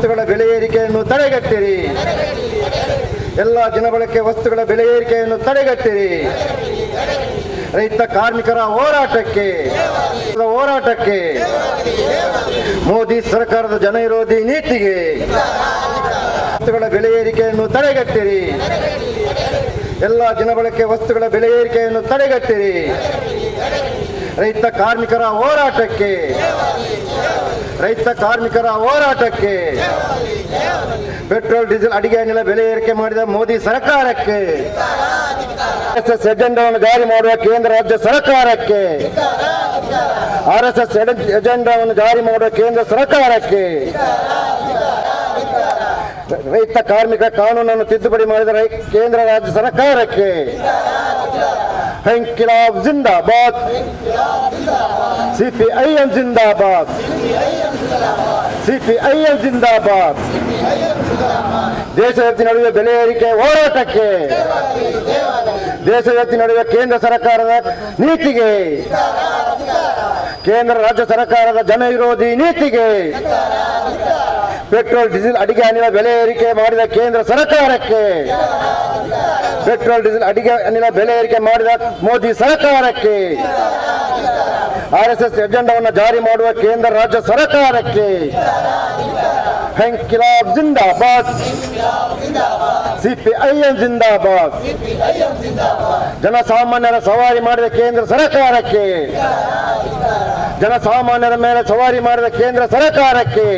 ವಸ್ತುಗಳ ಬೆಲೆ ಏರಿಕೆಯನ್ನು ತಡೆಗಟ್ಟಿರಿ. ಎಲ್ಲ ದಿನಬಳಕೆ ವಸ್ತುಗಳ ಬೆಲೆ ಏರಿಕೆಯನ್ನು ತಡೆಗಟ್ಟಿರಿ. ರೈತ ಕಾರ್ಮಿಕರ ಹೋರಾಟಕ್ಕೆ ಹೋರಾಟಕ್ಕೆ ಮೋದಿ ಸರ್ಕಾರದ ಜನವಿರೋಧಿ ನೀತಿಗೆ ವಸ್ತುಗಳ ಬೆಲೆ ಏರಿಕೆಯನ್ನು ತಡೆಗಟ್ಟಿರಿ. ಎಲ್ಲ ದಿನಬಳಕೆ ವಸ್ತುಗಳ ಬೆಲೆ ಏರಿಕೆಯನ್ನು ತಡೆಗಟ್ಟಿರಿ. ರೈತ ಕಾರ್ಮಿಕರ ಹೋರಾಟಕ್ಕೆ ರೈತ ಕಾರ್ಮಿಕರ ಹೋರಾಟಕ್ಕೆ ಪೆಟ್ರೋಲ್ ಡೀಸೆಲ್ ಅಡಿಗೆ ಅನಿಲ ಬೆಲೆ ಏರಿಕೆ ಮಾಡಿದ ಮೋದಿ ಸರ್ಕಾರಕ್ಕೆ, ಆರ್ಎಸ್ಎಸ್ ಎಜೆಂಡಾವನ್ನು ಜಾರಿ ಮಾಡುವ ಕೇಂದ್ರ ರಾಜ್ಯ ಸರ್ಕಾರಕ್ಕೆ, ಆರ್ಎಸ್ಎಸ್ ಎಜೆಂಡಾವನ್ನು ಜಾರಿ ಮಾಡುವ ಕೇಂದ್ರ ಸರ್ಕಾರಕ್ಕೆ, ರೈತ ಕಾರ್ಮಿಕ ಕಾನೂನನ್ನು ತಿದ್ದುಪಡಿ ಮಾಡಿದ ಕೇಂದ್ರ ರಾಜ್ಯ ಸರ್ಕಾರಕ್ಕೆ ಇಂಕಿಲಾಬ್ ಜಿಂದಾಬಾದ್, ಸಿಪಿಐಎಂ ಜಿಂದಾಬಾದ್, ಸಿಪಿಐಎಂ ಜಿಂದಾಬಾದ್. ದೇಶವ್ಯಾಪಿ ನಡುವೆ ಬೆಲೆ ಏರಿಕೆ ಹೋರಾಟಕ್ಕೆ, ದೇಶವ್ಯಾಪಿ ನಡುವೆ ಕೇಂದ್ರ ಸರ್ಕಾರದ ನೀತಿಗೆ, ಕೇಂದ್ರ ರಾಜ್ಯ ಸರ್ಕಾರದ ಜನವಿರೋಧಿ ನೀತಿಗೆ, ಪೆಟ್ರೋಲ್ ಡೀಸೆಲ್ ಅಡಿಗೆ ಅನಿಲ ಬೆಲೆ ಏರಿಕೆ ಮಾಡಿದ ಕೇಂದ್ರ ಸರ್ಕಾರಕ್ಕೆ, ಪೆಟ್ರೋಲ್ ಡೀಸೆಲ್ ಅಡಿಗೆ ಅನಿಲ ಬೆಲೆ ಏರಿಕೆ ಮಾಡಿದ ಮೋದಿ ಸರ್ಕಾರಕ್ಕೆ, ಆರ್ಎಸ್ಎಸ್ ಎಜೆಂಡಾವನ್ನು ಜಾರಿ ಮಾಡುವ ಕೇಂದ್ರ ರಾಜ್ಯ ಸರ್ಕಾರಕ್ಕೆ ಇಂಕಿಲಾಬ್ ಜಿಂದಾಬಾದ್, ಸಿಪಿಐಎಂ ಜಿಂದಾಬಾದ್. ಜನಸಾಮಾನ್ಯರ ಸವಾರಿ ಮಾಡಿದ ಕೇಂದ್ರ ಸರ್ಕಾರಕ್ಕೆ, ಜನಸಾಮಾನ್ಯರ ಮೇಲೆ ಸವಾರಿ ಮಾಡಿದ ಕೇಂದ್ರ ಸರ್ಕಾರಕ್ಕೆ,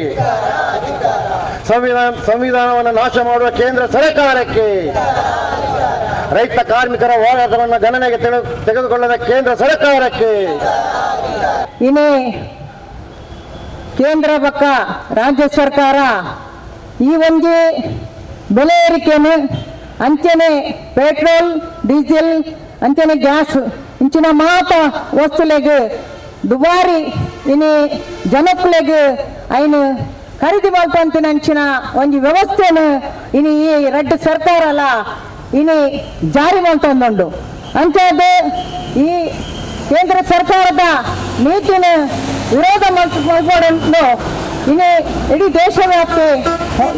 ಸಂವಿಧಾನವನ್ನು ನಾಶ ಮಾಡುವ ಕೇಂದ್ರ ಸರ್ಕಾರಕ್ಕೆ, ರೈತ ಕಾರ್ಮಿಕರ ಹೋರಾಟವನ್ನು ಗಣನೆಗೆ ತೆಗೆದುಕೊಳ್ಳದ ಕೇಂದ್ರ ಸರ್ಕಾರಕ್ಕೆ. ಇನ್ನು ಕೇಂದ್ರ ಪಕ್ಕ ರಾಜ್ಯ ಸರ್ಕಾರ ಈ ಒಂದು ಬೆಲೆ ಏರಿಕೆಯನ್ನು ಅಂಚನೆ ಪೆಟ್ರೋಲ್ ಡೀಸೆಲ್ ಅಂಚನೆ ಗ್ಯಾಸ್ ಇಂಚಿನ ಮಾತ ವಸ್ತುಲೆಗ್ ದುಬಾರಿ ಇನಿ ಜನಕ್ಕುಲೆಗ್ ಐನು ಖರೀದಿ ಮಲ್ಪಂತಿನ ಅಂಚಿನ ಒಂಜಿ ವ್ಯವಸ್ಥೆನು ಇನಿ ಈ ರಡ್ಡು ಸರ್ಕಾರ ಅಲ್ಲ ಇನಿ ಜಾರಿ ಮಲ್ತೊಂದುಂಡು. ಅಂಚಾದ ಈ ಕೇಂದ್ರ ಸರ್ಕಾರದ ನೀತಿನ ವಿರೋಧ ಮಲ್ಪೊಡು ಇನಿ ಇಡೀ ದೇಶವ್ಯಾಪಿ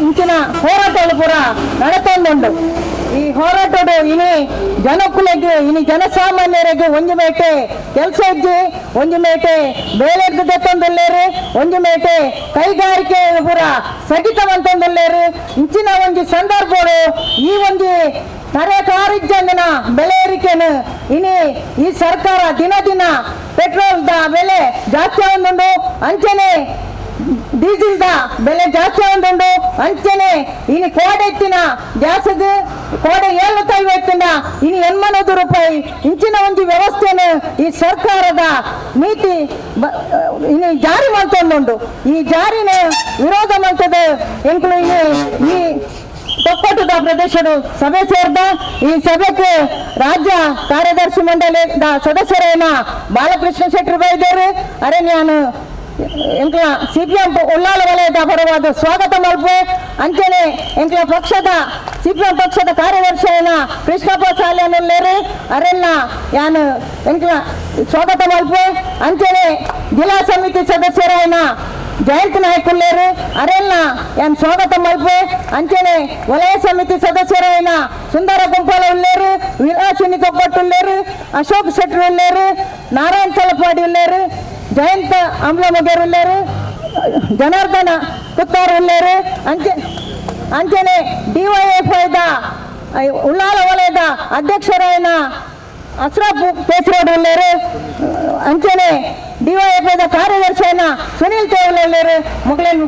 ಇಂಚಿನ ಹೋರಾಟಗಳು ಪೂರ ನಡತೊಂದುಂಡು. ಈ ಹೋರಾಟಡು ಇನಿ ಜನಕ್ಕುಲೆಗ್ ಇನಿ ಜನಸಾಮಾನ್ಯರಿಗೆ ಒಂಜಿ ಮೇಟೆ ಕೆಲಸ ಇಜ್ಜಿ, ಒಂಜಿ ಮೇಟೆ ಬೇಲೆಗ್ ದೆತ್ತೊಂದುಲ್ಲೇರು, ಒಂಜಿ ಮೇಟೆ ಕೈಗಾರಿಕೆ ಪೂರ ಸ್ಥಗಿತ ಮಂತೊಂದುಲ್ಲೇರು. ಇಂಚಿನ ಒಂಜಿ ಸಂದರ್ಭಡು ಈ ಒಂಜಿ ತರಕಾರಿಜ್ಜಂದಿನ ಬೆಲೆ ಏರಿಕೆನು ಇನಿ ಈ ಸರ್ಕಾರ ದಿನ ದಿನ ಪೆಟ್ರೋಲ್ the ಬೆಲೆ ಜಾಸ್ತಿ ಆವೊಂದುಂಡು, ಅಂಚನೆ ಡೀಸೆಲ್ the ಬೆಲೆ ಜಾಸ್ತಿ ಆವೊಂದುಂಡು, ಅಂಚನೆ ಇನಿ ಕೋಡೆ ಎತ್ತಿನ ಗ್ಯಾಸದ ಕೋಡೆ 750 ಇನಿ 800 ರೂಪಾಯಿ ಇಂಚಿನ ಒಂಜಿ ವ್ಯವಸ್ಥೆನು ಈ ಸರ್ಕಾರದ ನೀತಿ ಇನಿ ಜಾರಿ ಮಲ್ತೊಂದುಂಡು. ಈ ಜಾರಿನ ವಿರೋಧ ಮಲ್ತದೆ ಎಂಕುಲು ಇನಿ ಈ ತೊಕ್ಕೊಟ್ಟದ ಪ್ರದೇಶದ ಸಭೆ ಸೇರ್ದ ಈ ಸಭೆಗೆ ರಾಜ್ಯ ಕಾರ್ಯದರ್ಶಿ ಮಂಡಳಿ ಸದಸ್ಯರೇನ ಬಾಲಕೃಷ್ಣ ಶೆಟ್ಟರು ಬೈದರು. ಅರೆ ನಾನು ಎಂಕ್ಲ ಸಿಪಿಎಂ ಉಲ್ಲಾಲ ವಲಯದ ಪರವಾದ ಸ್ವಾಗತ ಮಲ್ಪೆ. ಅಂಚನೆ ಎಂಕ್ಲ ಪಕ್ಷದ ಸಿಪಿಎಂ ಪಕ್ಷದ ಕಾರ್ಯದರ್ಶಿಯೇನ ಕೃಷ್ಣಪ್ಪ ಸಾಲಿಯನ್ನುಲ್ಲೇರು ಅರೆಲ್ಲ ಯಾನು ಎಂಕ್ಲ ಸ್ವಾಗತ ಮಲ್ಪೆ. ಅಂಚನೆ ಜಿಲ್ಲಾ ಸಮಿತಿ ಸದಸ್ಯರೇನ ಜಯಂತ್ ನಾಯಕ್ ಉಲ್ಲೇರು ಅರೆಲ್ಲ ಯಾನ್ ಸ್ವಾಗತ ಮಲ್ಪೆ. ಅಂಚನೆ ವಲಯ ಸಮಿತಿ ಸದಸ್ಯರೇನ ಸುಂದರ ಗುಂಪಾಲ ಉಲ್ಲೇರು, ವಿಲಾಸಿನಿ ತೊಪ್ಪಟ್ಟುಲ್ಲೇರು, ಅಶೋಕ್ ಶೆಟ್ಟರು ಉಲ್ಲೇರು, ನಾರಾಯಣ ತಲಪಾಡಿ ಉಲ್ಲೇರು, ಜಯಂತ ಅಂಬ್ಲಮೊಗೇರು ಉಲ್ಲೇರು, ಜನಾರ್ದನ ಕುತ್ತಾರು ಉಲ್ಲೇರು. ಅಂಚನೆ ಡಿವೈಎಫ್ಐದ ಉಳ್ಳಾಲ ವಲಯದ ಅಧ್ಯಕ್ಷರಾಯನ ಅಶ್ರಫ್ ಕೇಸರೋಡ್ ಉಲ್ಲೇರು, ಅಂಚನೆ ಡಿವೈಎಫ್ಐದ ಕಾರ್ಯದರ್ಶಿಯನ್ನ ಸುನೀಲ್ ತೇವಲ್ ಮುಗ್ಲೇನ್,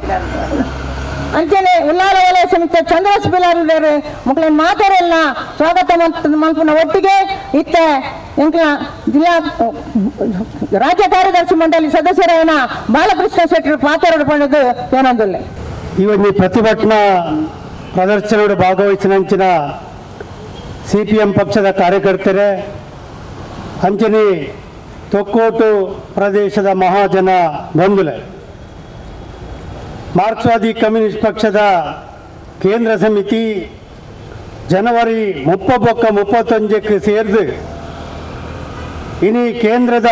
ಅಂಚನೆ ಉಲ್ಲಾಲ ವಲಯ ಸಮಿತಿ ಚಂದ್ರಸ್ ಬಿಲಾರ್ ಉಲ್ಲೇರು ಮುಗ್ಲೇನ್ ಮಾತಾರೆಲ್ಲ ಸ್ವಾಗತ ಮಲ್ಪುನ ಒಟ್ಟಿಗೆ ಇತ್ತ ಎಂಕ್ಲ ಜಿಲ್ಲಾ ರಾಜ್ಯ ಕಾರ್ಯದರ್ಶಿ ಮಂಡಳಿ ಸದಸ್ಯರಾಯನ ಬಾಲಕೃಷ್ಣ ಶೆಟ್ಟರು ಪಾತ್ರ ಪಡೆದು ಏನೊಂದುಲ್ಲೆ. ಈ ಒಂದು ಪ್ರತಿಭಟನಾ ಪ್ರದರ್ಶನದ ಭಾಗವಹಿಸಿನಂಚಿನ ಸಿಪಿಎಂ ಪಕ್ಷದ ಕಾರ್ಯಕರ್ತರೇ, ಅಂಚನೆ ತೊಕ್ಕೋಟು ಪ್ರದೇಶದ ಮಹಾಜನ ಬಂಧುಲೆ, ಮಾರ್ಕ್ಸ್ವಾದಿ ಕಮ್ಯುನಿಸ್ಟ್ ಪಕ್ಷದ ಕೇಂದ್ರ ಸಮಿತಿ ಜನವರಿ 30 31ಕ್ಕೆ ಸೇರಿದು ಇನಿ ಕೇಂದ್ರದ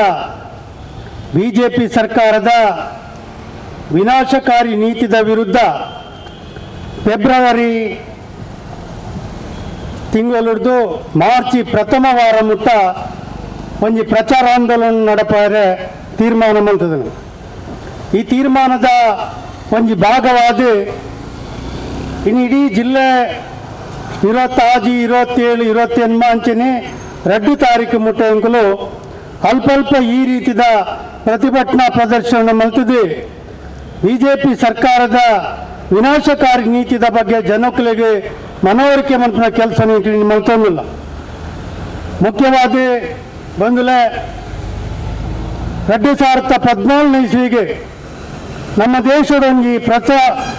ಬಿಜೆಪಿ ಸರ್ಕಾರದ ವಿನಾಶಕಾರಿ ನೀತಿದ ವಿರುದ್ಧ February ತಿಂಗಳುರ್ದು March ಪ್ರಥಮ ವಾರ ಮುಟ್ಟ ಒಂಜಿ ಪ್ರಚಾರ ಆಂದೋಲನ ನಡಪಾರೆ ತೀರ್ಮಾನ ಮಲ್ತದನು. ಈ ತೀರ್ಮಾನದ ಒಂಜಿ ಭಾಗವಾದ ಇನ್ನು ಇಡೀ ಜಿಲ್ಲೆ 26, 27, 28 ಅಂಚನೆ 2 ತಾರೀಕು ಮುಟ್ಟ ಎಂಕುಲು ಅಲ್ಪ ಅಲ್ಪ ಈ ರೀತಿಯ ಪ್ರತಿಭಟನಾ ಪ್ರದರ್ಶನ ಮಲ್ತದೆ. ಬಿಜೆಪಿ ಸರ್ಕಾರದ ವಿನಾಶಕಾರಿ ನೀತಿಯ ಬಗ್ಗೆ ಜನಕ್ಕಳಿಗೆ ಮನವರಿಕೆ ಮಲ್ಪುನ ಕೆಲಸ ಮಲ್ತೊಂದಿಲ್ಲ. ಮುಖ್ಯವಾದ ಬಂದುಲೆ 2014 ಇಸ್ವಿಗೆ ನಮ್ಮ ದೇಶದ ಒಂಜಿ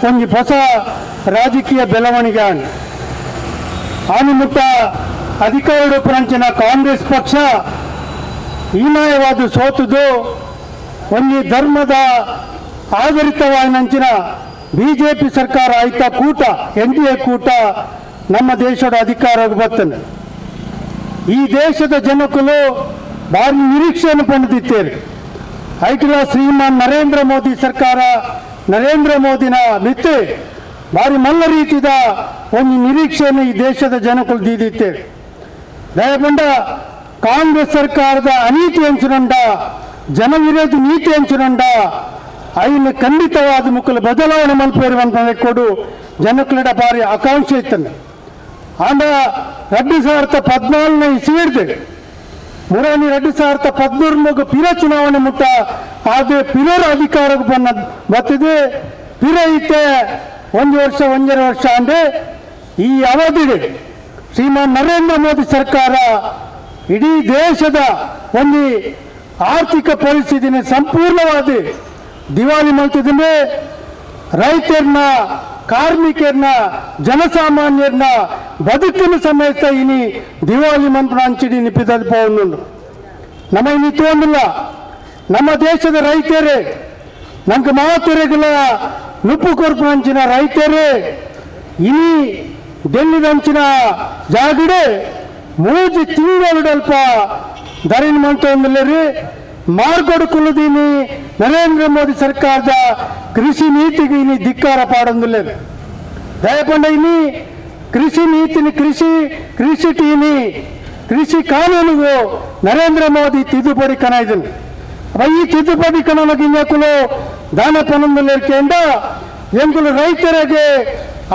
ಒಂಜಿ ಹೊಸ ರಾಜಕೀಯ ಬೆಳವಣಿಗೆ ಆನಿಮುಟ್ಟ ಅಧಿಕಾರ ಪುರಂಚಿನ ಕಾಂಗ್ರೆಸ್ ಪಕ್ಷ ಹೀನಾಯವಾದ ಸೋತುದು ಒಂಜಿ ಧರ್ಮದ ಆಧಾರಿತವಾದಂಚಿನ ಬಿಜೆಪಿ ಸರ್ಕಾರ ಆಯ್ತ ಕೂಟ NDA ಕೂಟ ನಮ್ಮ ದೇಶದ ಅಧಿಕಾರಕ್ಕೆ ಬರ್ತದೆ. ಈ ದೇಶದ ಜನಕ್ಕೂ ಭಾರಿ ನಿರೀಕ್ಷೆಯನ್ನು ಪಡೆದಿದ್ದೇವೆ. ಐಟಿಲ ಶ್ರೀಮಾನ್ ನರೇಂದ್ರ ಮೋದಿ ಸರ್ಕಾರ ನರೇಂದ್ರ ಮೋದಿನ ಮಿತ್ತೆ ಭಾರಿ ಮಲ್ಲ ರೀತಿಯ ಒಂದು ನಿರೀಕ್ಷೆಯನ್ನು ಈ ದೇಶದ ಜನಕ್ಕೂ ದೀದಿದ್ದೇವೆ. ದಯಪಂಡ ಕಾಂಗ್ರೆಸ್ ಸರ್ಕಾರದ ಅನೀತಿ ಅಂಚುನಂಡ ಜನವಿರೋಧಿ ನೀತಿ ಅಂಚುನಂಡ ಐನ ಖಂಡಿತವಾದ ಮುಕ್ಕಲು ಬದಲಾವಣೆ ಮಲ್ಪೇರುವಂತ ಕೊಡು ಜನಕ್ಕಳ ಭಾರಿ ಆಕಾಂಕ್ಷೆ ಇತ್ತಂದೆ. ಆಂಡ 2014 ಇಸ್ವಿಡ್ದು ಮುರಾನಿ 2013 ಪಿರ ಚುನಾವಣೆ ಮುಟ್ಟ ಆದರೆ ಪಿರರ ಅಧಿಕಾರಕ್ಕೆ ಬನ್ನ ಬರ್ತದೆ. ಪಿರ ಇತ್ತೆ 1 ವರ್ಷ 1.5 ವರ್ಷ ಅಂದರೆ ಈ ಅವಧಿಗೆ ಶ್ರೀಮಾನ್ ನರೇಂದ್ರ ಮೋದಿ ಸರ್ಕಾರ ಇಡೀ ದೇಶದ ಒಂದು ಆರ್ಥಿಕ ಪರಿಸ್ಥಿತಿನ ಸಂಪೂರ್ಣವಾಗಿ ದಿವಾಳಿ ಮಾಡ್ತಿದ್ದೆ. ರೈತರನ್ನ, ಕಾರ್ಮಿಕರನ್ನ, ಜನಸಾಮಾನ್ಯರನ್ನ ಬದುಕಿನ ಸಮೇತ ಇನಿ ದಿವಾಳಿ ಮಂತ್ರ ಅಂಚಿಡಿ ನಿಪ್ಪಿದ ನಮ್ಮ ಇನಿ ತೋಂದಿಲ್ಲ. ನಮ್ಮ ದೇಶದ ರೈತರೇ ನಮ್ಗೆ ಮಾತುರೆಗಳ ನುಪ್ಪು ಕೊರ್ಪು ಅಂಚಿನ ರೈತರೇ ಇನಿ ಡೆಲ್ಲಿದಂಚಿನ ಜಾಗಡೆ 3 ತಿಂಗಳಲ್ಪ ಧರಣಿ ಮಂತ್ರರಿ ಮಾರ್ಗೋಡು ಕುಲ್ಲದೀನಿ ನರೇಂದ್ರ ಮೋದಿ ಸರ್ಕಾರದ ಕೃಷಿ ನೀತಿಗೆ ಇನಿ ಧಿಕ್ಕಾರ ಪಾಡೊಂದಿಲ್ಲ. ದಯಪಂಡ ಇನಿ ಕೃಷಿ ನೀತಿನ ಕೃಷಿ ಟೀನಿ ಕೃಷಿ ಕಾನೂನಿಗೂ ನರೇಂದ್ರ ಮೋದಿ ತಿದ್ದುಪಡಿ ಕಣ ಇದನ್ನು. ಈ ತಿದ್ದುಪಡಿ ಕಣಗೆ ಇನ್ನಕ್ಕೂ ದಾನ ಪನೊಂದಿಲ್ಲ ಎಂಕುಲು ರೈತರಿಗೆ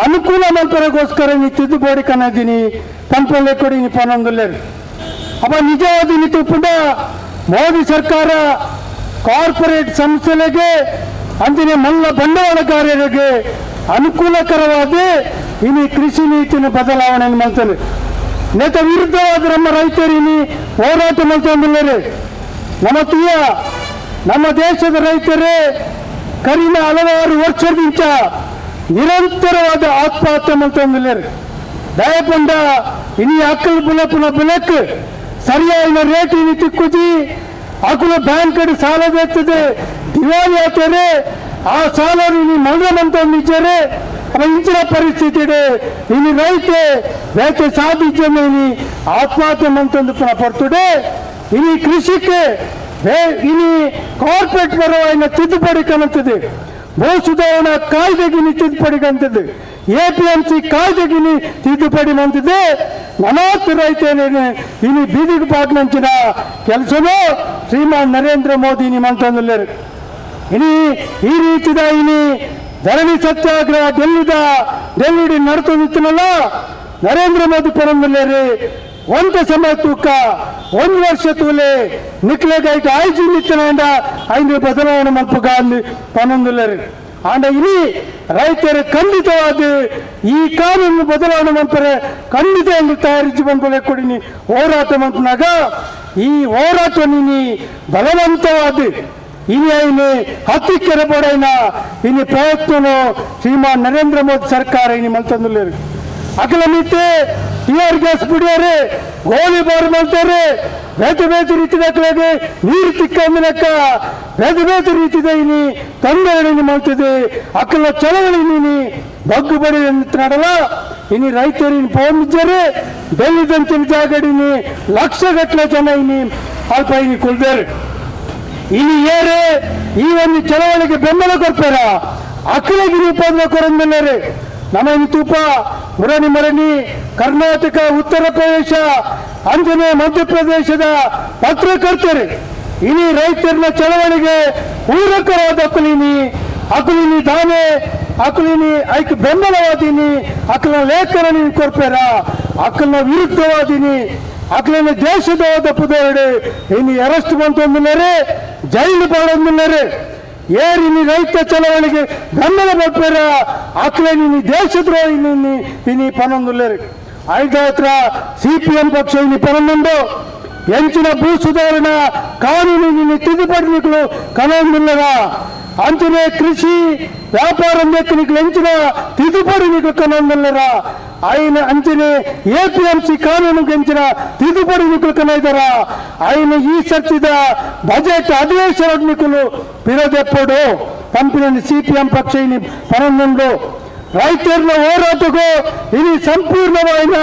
ಅನುಕೂಲ ಮಲ್ಪರಗೋಸ್ಕರ ನೀ ತಿದ್ದುಪಡಿ ಕಣ ಇದ್ದೀನಿ ಪಂಪಲ್ಲೇ ಕೊಡಿ ನೀ ಪನೊಂದಿಲ್ಲ. ಅಪ್ಪ ನಿಜವಾದ ನೀತಿ ಪುನಃ ಮೋದಿ ಸರ್ಕಾರ ಕಾರ್ಪೊರೇಟ್ ಸಂಸ್ಥೆಗಳಿಗೆ ಅಂತಿನ ಮಲ್ಲ ಬಂಡವಾಳಗಾರರಿಗೆ ಅನುಕೂಲಕರವಾದ ಇನಿ ಕೃಷಿ ನೀತಿನ ಬದಲಾವಣೆ ಮಾಡ್ತಾನೆ. ನೇತ ವಿರುದ್ಧವಾದ ನಮ್ಮ ರೈತರು ಇನಿ ಹೋರಾಟ ಮಾಡ್ಕೊಂಡಿದ್ದಾರೆ. ನಮ್ಮ ತೀಯ ನಮ್ಮ ದೇಶದ ರೈತರೇ ಕರಿನ ಹಲವಾರು ವರ್ಷದಿಂದ ನಿರಂತರವಾದ ಆತ್ಮಹತ್ಯೆ ಮಾಡ್ಕೊಂಡಿದ್ದಾರೆ. ದಯಪಂಡ ಇನಿ ಅಕ್ಕಲು ಬುಲಪುನ ಬುಲಕ್ ಸರಿಯಾದ ರೇಟ್ ಇನಿ ತಿಕ್ಕುಜಿ ಅಕುಲ ಬ್ಯಾಂಕ್ ಕಡೆ ಸಾಲ ಬೇಕ್ತದೆ ದಿವಾಳಿ ಆಗ್ತಾರೆ. ಆ ಸಾಲ ಇನಿ ಮಲ್ರಮಂತ ನಿಜರೇ ಇಂಚಿನ ಪರಿಸ್ಥಿತಿ ಇದೆ. ಇನಿ ರೈತೆ ಬೇಕೆ ಸಾಧಿಸೇ ಇನಿ ಆತ್ಮಹತ್ಯೆ ಮಂತೊಂದು ಪರ್ತುಡೆ. ಇನಿ ಕೃಷಿಗೆ ಇನಿ ಕಾರ್ಪೊರೇಟ್ ಪರವಾಯಿನ ತಿದ್ದುಪಡಿ ಕಾಣುತ್ತದೆ. ಭೂ ಸುಧಾರಣಾ ಕಾಯ್ದೆಗೆ ತಿದ್ದುಪಡಿ ಕಾಣ್ತದೆ. APMC ಕಾಯ್ದೆಗೆ ತಿದ್ದುಪಡಿ ಮಂತಿದೆ. ನನಾತ್ ರೈತೇನೆ ಇನಿ ಬೀದಿಗೆ ಪಾಟ್ನಂಚಿನ ಕೆಲಸವೂ ಶ್ರೀಮಾನ್ ನರೇಂದ್ರ ಮೋದಿ ನಿಮ್ಮಂತಂದಿಲ್ಲ. ಇನಿ ಈ ರೀತಿದ ಇನಿ ಧರಣಿ ಸತ್ಯಾಗ್ರಹ ಡೆಲ್ಲಿ ನಡ್ಕೊಂಡಿತ್ತನಲ್ಲ ನರೇಂದ್ರ ಮೋದಿ ಪರಂದಿಲ್ಲ. ಒಂದು ಸಮಯ ತೂಕ 1 ವರ್ಷ ತೂಲೆ ನಿಕ್ಲೆಗೈಟ್ ಆಯ್ಜಿ ನಿತ್ತನ ಐದು ಬದಲಾವಣೆ ಮಲ್ಪುಗ ಪನ್ನೊಂದಿಲ್ಲ. ಆಂಡ ಇನಿ ರೈತರು ಖಂಡಿತವಾದ ಈ ಕಾನೂನು ಬದಲಾವಣೆ ಮಂಪರೆ ಖಂಡಿತ ಎಂದು ತಯಾರಿಸಿ ಬಂದ್ಬಲೆ ಕೊಡಿನಿ ಹೋರಾಟ ಮಂಪನಾಗ ಈ ಹೋರಾಟ ನೀನಿ ಬಲವಂತವಾದ ಇನಿ ಐನೆ ಹತ್ತಿ ಕೆರಪಡೈನ ಇನಿ ಪ್ರಯತ್ನನು ಶ್ರೀಮಾನ್ ನರೇಂದ್ರ ಮೋದಿ ಸರ್ಕಾರ ಇನಿ ಮಲ್ತಂದಿಲ್ಲ. ಅಖಿಲ ಮಿತ್ತೆ ಟಿಆರ್ ಗ್ಯಾಸ್ ಬಿಡಿಯೋರೆ ಗೋಲಿ ಬಾರ್ ಮಾಡ್ತಾರೆ. ಬೇತೆ ಬೇತೆ ರೀತಿಯ ನೀರು ತಿಕ್ಕಂದಿನಕ್ಕ ಬೇತೆ ಬೇತೆ ರೀತಿದ ಇನಿ ತೊಂದರೆ ಮಾಡ್ತಿದೆ. ಅಕ್ಕಲ ಚಳವಳಿ ನೀನಿ ಬಗ್ಗು ಬಡಿ ನಡಲ ಇನಿ ರೈತರು ಇನಿ ಪೋಮಿಜ್ಜರು ಡೆಲ್ಲಿದಂಚಿನ ಜಾಗಡಿನಿ ಲಕ್ಷಗಟ್ಟಲೆ ಜನ ಇನಿ ಅಲ್ಪ ಇನಿ ಕುಲ್ದೇರು. ಇನಿ ಏರು ಈ ಒಂದು ಚಳವಳಿಗೆ ಬೆಂಬಲ ಕೊಡ್ತಾರ ಅಕ್ಕಲಿಗೆ ಉಪದ್ರ ಕೊರಂದಿಲ್ಲರೆ. ನಮ್ಮ ತೂಪ ಮುರಣಿ ಮರಣಿ ಕರ್ನಾಟಕ, ಉತ್ತರ ಪ್ರದೇಶ, ಅಂಜನೆ ಮಧ್ಯಪ್ರದೇಶದ ಪತ್ರಕರ್ತರು ಇನಿ ರೈತರನ್ನ ಚಳವಳಿಗೆ ಪೂರಕವಾದ ಅಕುಲಿನಿ ಅಕುಲಿನಿ ದಾನೆ ಅಕುಲಿನಿ ಐಕ್ ಬೆಂಬಲವಾದಿನಿ ಅಕಲ ಲೇಖನ ನೀನು ಕೊರ್ಪೇರ ಅಕಲ್ನ ವಿರುದ್ಧವಾದಿನಿ ಅಕಲನ ದೇಶದ ಪುದರಡು ಇನಿ ಅರೆಸ್ಟ್ ಬಂತೊಂದಿಲ್ಲರೆ ಜೈಲು ಬಾಳೊಂದಿಲ್ಲರೆ ಏರಿನಿ ರೈತ ಚಳವಳಿಗೆ ಬೆಂಬಲ ಬರ್ಪೇರ ಅಕಲ ನೀನು ದೇಶದ್ರೋಹಿ ಇನಿ ಪನೊಂದುಲ್ಲೇರು ಐದಾತ್ರ ಸಿಪಿಎಂ ಪಕ್ಷ ಇನಿ ಪನೊಂದುಂಡು ಎಂಚಿನ ಭೂ ಸುಧಾರಣಾ ಕಾನೂನು ನಿನ್ನೆ ತಿದ್ದುಪಡಿ ಕನೊಂದಿಲ್ಲದ ಅಂಚನೆ ಕೃಷಿ ವ್ಯಾಪಾರ ನೀಕು ಎಂಚಿನ ತಿದ್ದುಪಡಿ ನೀಕು ಕನೊಂದಿಲ್ಲರ ఆయన ಅಂಚನೆ ಎಪಿಎಂಸಿ ಕಾನೂನು ಎಂಚಿನ ತಿದ್ದುಪಡಿ ನೀಕು ಕನೈದರ ఆయన ಈ ಸರ್ತಿದ ಬಜೆಟ್ ಅಧಿವೇಶನ ನೀకులు ಪಿರದೆಪ್ಪಡು పంపిన ಸಿಪಿಎಂ ಪಕ್ಷ ಇನಿ ಪನೊಂದುಂಡು. ರೈತರನ್ನ ಹೋರಾಟಕ್ಕೂ ಇನಿ ಸಂಪೂರ್ಣವಾದ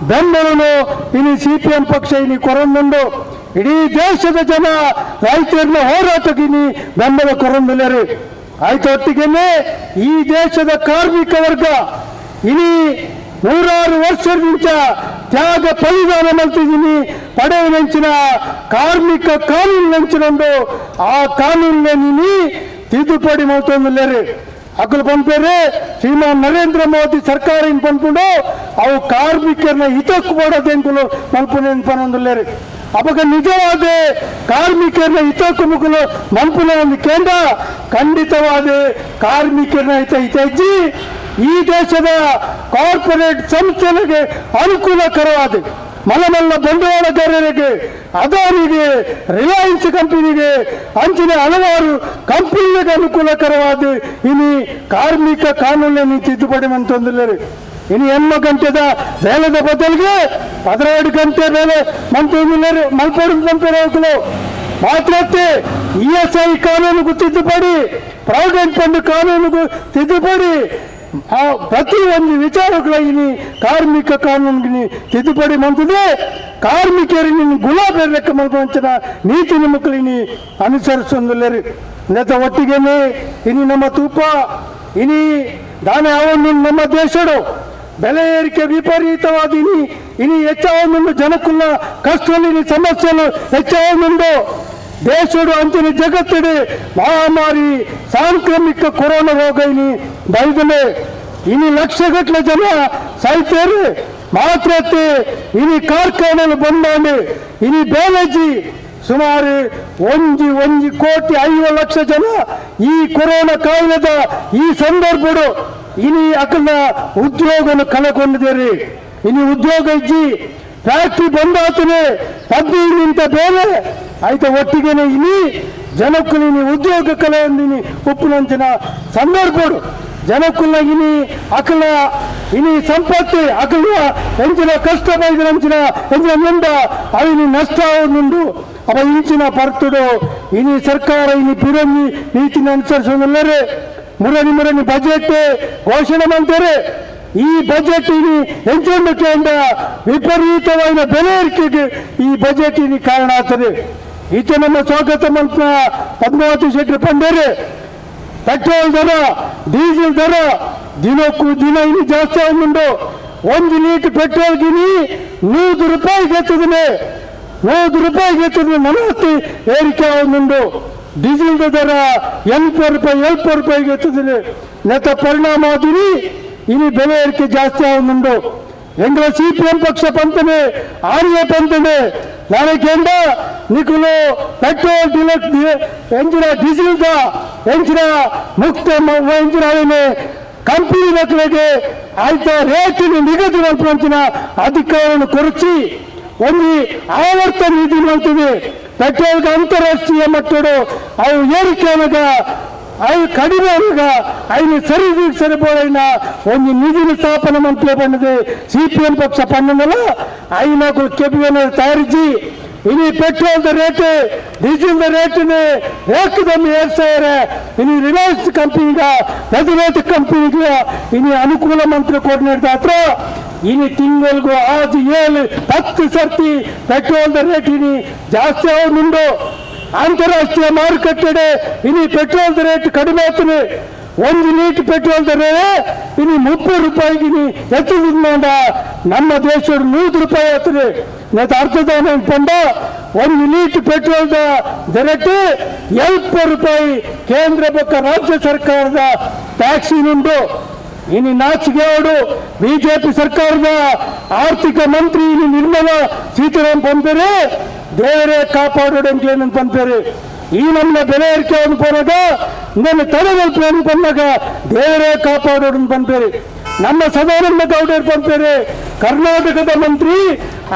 ಬೆಂಬಲನು ಇನಿ ಸಿಪಿಎಂ ಪಕ್ಷ ಇನಿ ಕೊರೊಂದುಂಡು. ಇಡೀ ದೇಶದ ಜನ ರೈತರನ್ನ ಹೋರಾಟಕ್ಕೆ ಇನಿ ಬೆಂಬಲ ಕೊರೊಂದುಲ್ಲೇರು. ಆಯ್ತೊಟ್ಟಿಗೆನೆ ಈ ದೇಶದ ಕಾರ್ಮಿಕ ವರ್ಗ ಇನಿ ನೂರಾರು ವರ್ಷದಿಂದ ತ್ಯಾಗ ಬಲಿದಾನ ಮಾಡ್ತಿದ್ದೀನಿ ಪಡೆಯುವಂಚಿನ ಕಾರ್ಮಿಕ ಕಾನೂನಿನಂಚಿನೊಂದು ಆ ಕಾನೂನಿನ ತಿದ್ದುಪಡಿ ಮಾಡ್ತೊಂದುಲ್ಲೇರು. ಅಕಲು ಪಂಪೇರು ಶ್ರೀಮಾನ್ ನರೇಂದ್ರ ಮೋದಿ ಸರ್ಕಾರ ಇನ್ ಪನ್ಪುಂಡು ಅವು ಕಾರ್ಮಿಕರನ್ನ ಹಿತಕ್ಕೆ ಬೋಡದೆಂಕುಲು ಮಲ್ಪುನೆ ಪನೊಂದುಲ್ಲೇರು. ಅಪಗ ನಿಜವಾದ ಕಾರ್ಮಿಕರನ್ನ ಹಿತಕ್ಕೆ ಮುಕ್ಕಲು ಮಲ್ಪುನ ಒಂದು ಕೇಂದ್ರ ಖಂಡಿತವಾದ ಕಾರ್ಮಿಕರನ್ನ ಹಿತ ಹಿತಜ್ಜಿ ಈ ದೇಶದ ಕಾರ್ಪೊರೇಟ್ ಸಂಸ್ಥೆಗಳಿಗೆ ಅನುಕೂಲಕರವಾದ ಮಲ್ಲ ಬಂಡವಾಳಗಾರರಿಗೆ ಅದಾನಿಗೆ ರಿಲಯನ್ಸ್ ಕಂಪನಿಗೆ ಅಂಚಿನ ಹಲವಾರು ಕಂಪನಿಗೆ ಅನುಕೂಲಕರವಾದ ಇನಿ ಕಾರ್ಮಿಕ ಕಾನೂನನ್ನು ತಿದ್ದುಪಡಿ ಮಂತೊಂದಿಲ್ಲರು. ಇನಿ 8 ಗಂಟೆದ ಬೇಲೆದ ಬದಲಿಗೆ 12 ಗಂಟೆ ಬೇಲೆ ಮಂತೊಂದಿಲ್ಲರು ಮಲ್ಪೋಡು ಮಂಪೇರು ಮಾತ್ರಕ್ಕೆ ಇಎಸ್ಐ ಕಾನೂನಿಗೂ ತಿದ್ದುಪಡಿ, ಪ್ರಾವಿಡೆಂಟ್ ಫಂಡ್ ಕಾನೂನಿಗೂ ತಿದ್ದುಪಡಿ, ಪ್ರತಿಯೊಂದು ವಿಚಾರಗಳ ಕಾರ್ಮಿಕ ಕಾನೂನಿಗೆ ತಿದ್ದುಪಡಿ ಮಂತಿದೆ. ಕಾರ್ಮಿಕರಿಗೆ ಗುಲಾಬಿ ಲೆಕ್ಕ ಮಲ್ಪಂಚಿನ ನೀತಿ ನಿಮಕ್ಕಳಿನಿ ಅನುಸರಿಸೊಂದುಲ್ಲೇರು. ನೆತ ಒಟ್ಟಿಗೆನೆ ಇನಿ ನಮ್ಮ ತೂಪ ಇನಿ ದಾನೆ ಅವನು ನಮ್ಮ ದೇಶಡು ಬೆಲೆ ಏರಿಕೆ ವಿಪರೀತವಾದ ಇನಿ ಇನಿ ಹೆಚ್ಚಾವೊಂದು ಜನಕ್ಕುಲ್ಲ ಕಷ್ಟದಲ್ಲಿ ಸಮಸ್ಯೆಗಳು ಹೆಚ್ಚಾವೊಂದು ದೇಶಡು ಅಂಚಿನ ಜಗತ್ತಿಡೆ ಮಹಾಮಾರಿ ಸಾಂಕ್ರಾಮಿಕ ಕೊರೋನಾ ರೋಗ ಇನಿ ಬೈದಲೆ ಇನಿ ಲಕ್ಷಗಟ್ಟಲೆ ಜನ ಸಾಯ್ತೇರು. ಮಾತ್ರತೆ ಇನಿ ಕಾರ್ಖಾನೆలు ಬಂದಾನೆ ಇನಿ ಬೇಲಜಿ ಸುಮಾರು 1,50,00,000 ಜನ ಈ ಕೊರೋನಾ ಕಾಯಿಲೆದ ಈ ಸಂದರ್ಭಡು ಇನಿ ಅಕಲ್ನ ಉದ್ಯೋಗನ ಕಳೆಕೊಂಡಿದ್ದೀರಿ. ಇನಿ ಉದ್ಯೋಗ ಇಜ್ಜಿ ಫ್ಯಾಕ್ಟ್ರಿ ಬಂದಾತನೆ 15 ನಿಂತ ಬೇಲೆ ಆಯ್ತ ಒಟ್ಟಿಗೆನೆ ಇನಿ ಜನಕ್ಕೂ ಇನಿ ಉದ್ಯೋಗ ಕಲೆಯೊಂದಿನಿ ಉಪ್ಪಿನಂಚಿನ ಸಂದರ್ಭಡು ಜನಕ್ಕುಲ್ಲ ಇನಿ ಅಕಲ ಇನಿ ಸಂಪತ್ತಿ ಅಕಲ ಎಂಚಿನ ಕಷ್ಟ ಬೈದಿನಂಚಿನ ಎಂಚಿನ ಮುಂಡ ಅವಿನಿ ನಷ್ಟ ಆವೊಂದುಂಡು. ಅವ ಇಂಚಿನ ಪರ್ತುಡು ಇನಿ ಸರ್ಕಾರ ಇನಿ ಪಿರಂಗಿ ನೀತಿನ ಅನುಸರಿಸೋದಿಲ್ಲರೆ ಮುರಣಿ ಮುರಣಿ ಬಜೆಟ್ ಘೋಷಣೆ ಮಾಡ್ತಾರೆ. ಈ ಬಜೆಟ್ ಇನಿ ಎಂಚೊಂದು ವಿಪರೀತವಾದ ಬೆಲೆ ಏರಿಕೆಗೆ ಈ ಬಜೆಟ್ ಇನಿ ಕಾರಣ ಆಗ್ತದೆ. ಈತ ನಮ್ಮ ಸ್ವಾಗತ ಮಂತ್ರ ಪದ್ಮಾವತಿ ಶೆಟ್ಟಿ ಪಂಡೇರಿ ಪೆಟ್ರೋಲ್ ದರ ಡೀಸೆಲ್ ದರ ದಿನಕ್ಕೂ ದಿನ ಇನ್ನು ಜಾಸ್ತಿ ಆಗುಂಡು. 1 ಲೀಟರ್ ಪೆಟ್ರೋಲ್ಗಿನಿ 100 ರೂಪಾಯಿಗೆ ಎತ್ತಿದ್ದೀನಿ, 100 ರೂಪಾಯಿಗೆ ಎತ್ತಿದ್ದೀನಿ 40 ಏರಿಕೆ ಆಗುಂಡು. ಡೀಸೆಲ್ ದರ 80 ರೂಪಾಯಿ 70 ರೂಪಾಯಿಗೆ ಎತ್ತಿದ್ದೀನಿ. ನೆತ ಪರಿಣಾಮ ಆದಿನಿ ಇನಿ ಬೆಲೆ ಏರಿಕೆ ಜಾಸ್ತಿ ಆಗುಂಡು. ಎಂಗಳ ಸಿಪಿಎಂ ಪಕ್ಷ ಪಂತನೆ ಆರ್ಯ ಪಂತನೆ ನಾಳೆಕೆಂಡ ನಿಕುಲು ಪೆಟ್ರೋಲ್ ಎಂಜಿನ ಡೀಸೆಲ್ ಎಂಜಿನ ಮುಕ್ತ ಎಂಜಿನ ಕಂಪನಿ ಮಕ್ಕಳಿಗೆ ಆಯ್ತ ರೇಟಿನ ನಿಗದಿ ಮಲ್ಪಂಚಿನ ಅಧಿಕಾರವನ್ನು ಕೊರಚಿ ಒಂದು ಆವರ್ತ ನಿಧಿ ಮಾಡ್ತೀವಿ. ಪೆಟ್ರೋಲ್ಗೆ ಅಂತಾರಾಷ್ಟ್ರೀಯ ಮಟ್ಟಡು ಅವು ಏರಿಕೆ ಅವು ಕಡಿಮೆ ಐದು ಸರಿ ಸರಿಪೋಡೈನ ಒಂದು ನಿಧಿನ ಸ್ಥಾಪನೆ ಮಂತ್ರಿ ಬಂದಿದೆ ಸಿಪಿಎಂ ಪಕ್ಷ ಪನ್ನೊಂದಲ್ಲ ಐನಾಕು ಕೆಪಿಎನ್ ತಯಾರಿಸಿ ಇನಿ petrol rate diesel ರೇಟ್ని ಏಕದಮ್ ಏರ್ಸಾರೆ ಇನಿ ರಿಲಯನ್ಸ್ ಕಂಪನಿಗ ಪೆದ್ರೇಟ್ ಕಂಪನಿಗೆ ಇನಿ ಅನುಕೂಲ ಮಂತ್ರಿ ಕೋರ್ಡಿನೇಟ್ ಹತ್ರ ಇನಿ ತಿಂಗಳಿಗೂ 6 7 10 ಸರ್ತಿ ಪೆಟ್ರೋಲ್ ರೇಟ್ ಇನಿ ಜಾಸ್ತಿ ಆಗುಂಡು. ಅಂತಾರಾಷ್ಟ್ರೀಯ ಮಾರುಕಟ್ಟೆ ಇನಿ ಪೆಟ್ರೋಲ್ ರೇಟ್ ಕಡಿಮೆ ಆಗ್ತದೆ. ಒಂದು ಲೀಟರ್ ಪೆಟ್ರೋಲ್ ದರ ಇನ್ನು 30 ರೂಪಾಯಿಗೆ ಹೆಚ್ಚು ನಮ್ಮ ದೇಶದ 100 ರೂಪಾಯಿ ಆಗ್ತದೆ. ಅರ್ಥದ ಪಂಡ ಒಂದು ಲೀಟರ್ ಪೆಟ್ರೋಲ್ ದರಕ್ಕೆ 70 ರೂಪಾಯಿ ಕೇಂದ್ರ ಬೊಕ್ಕ ರಾಜ್ಯ ಸರ್ಕಾರದ ಟ್ಯಾಕ್ಸಿನುಂಟು. ಇನ್ನು ನಾಚಿಕೆ ಅವರು ಬಿಜೆಪಿ ಸರ್ಕಾರದ ಆರ್ಥಿಕ ಮಂತ್ರಿ ಇನ್ನು ನಿರ್ಮಲಾ ಸೀತಾರಾಮನ್ ಪಂಪೇರೆ ದೇವರೇ ಕಾಪಾಡೋಡು ಪಂಪೇರೆ. ಈ ನಮ್ಮ ಬೆಲೆ ಏರಿಕೆ ಪೋನಾಗ ನನ್ನ ತಡೆಗಲ್ಪು ಬಂದಾಗ ದೇವರೇ ಕಾಪಾಡೋಡು ಪಂಪೇರೆ. ನಮ್ಮ ಸದಾನಂದ ಗೌಡರು ಪಂಪೇರೆ ಕರ್ನಾಟಕದ ಮಂತ್ರಿ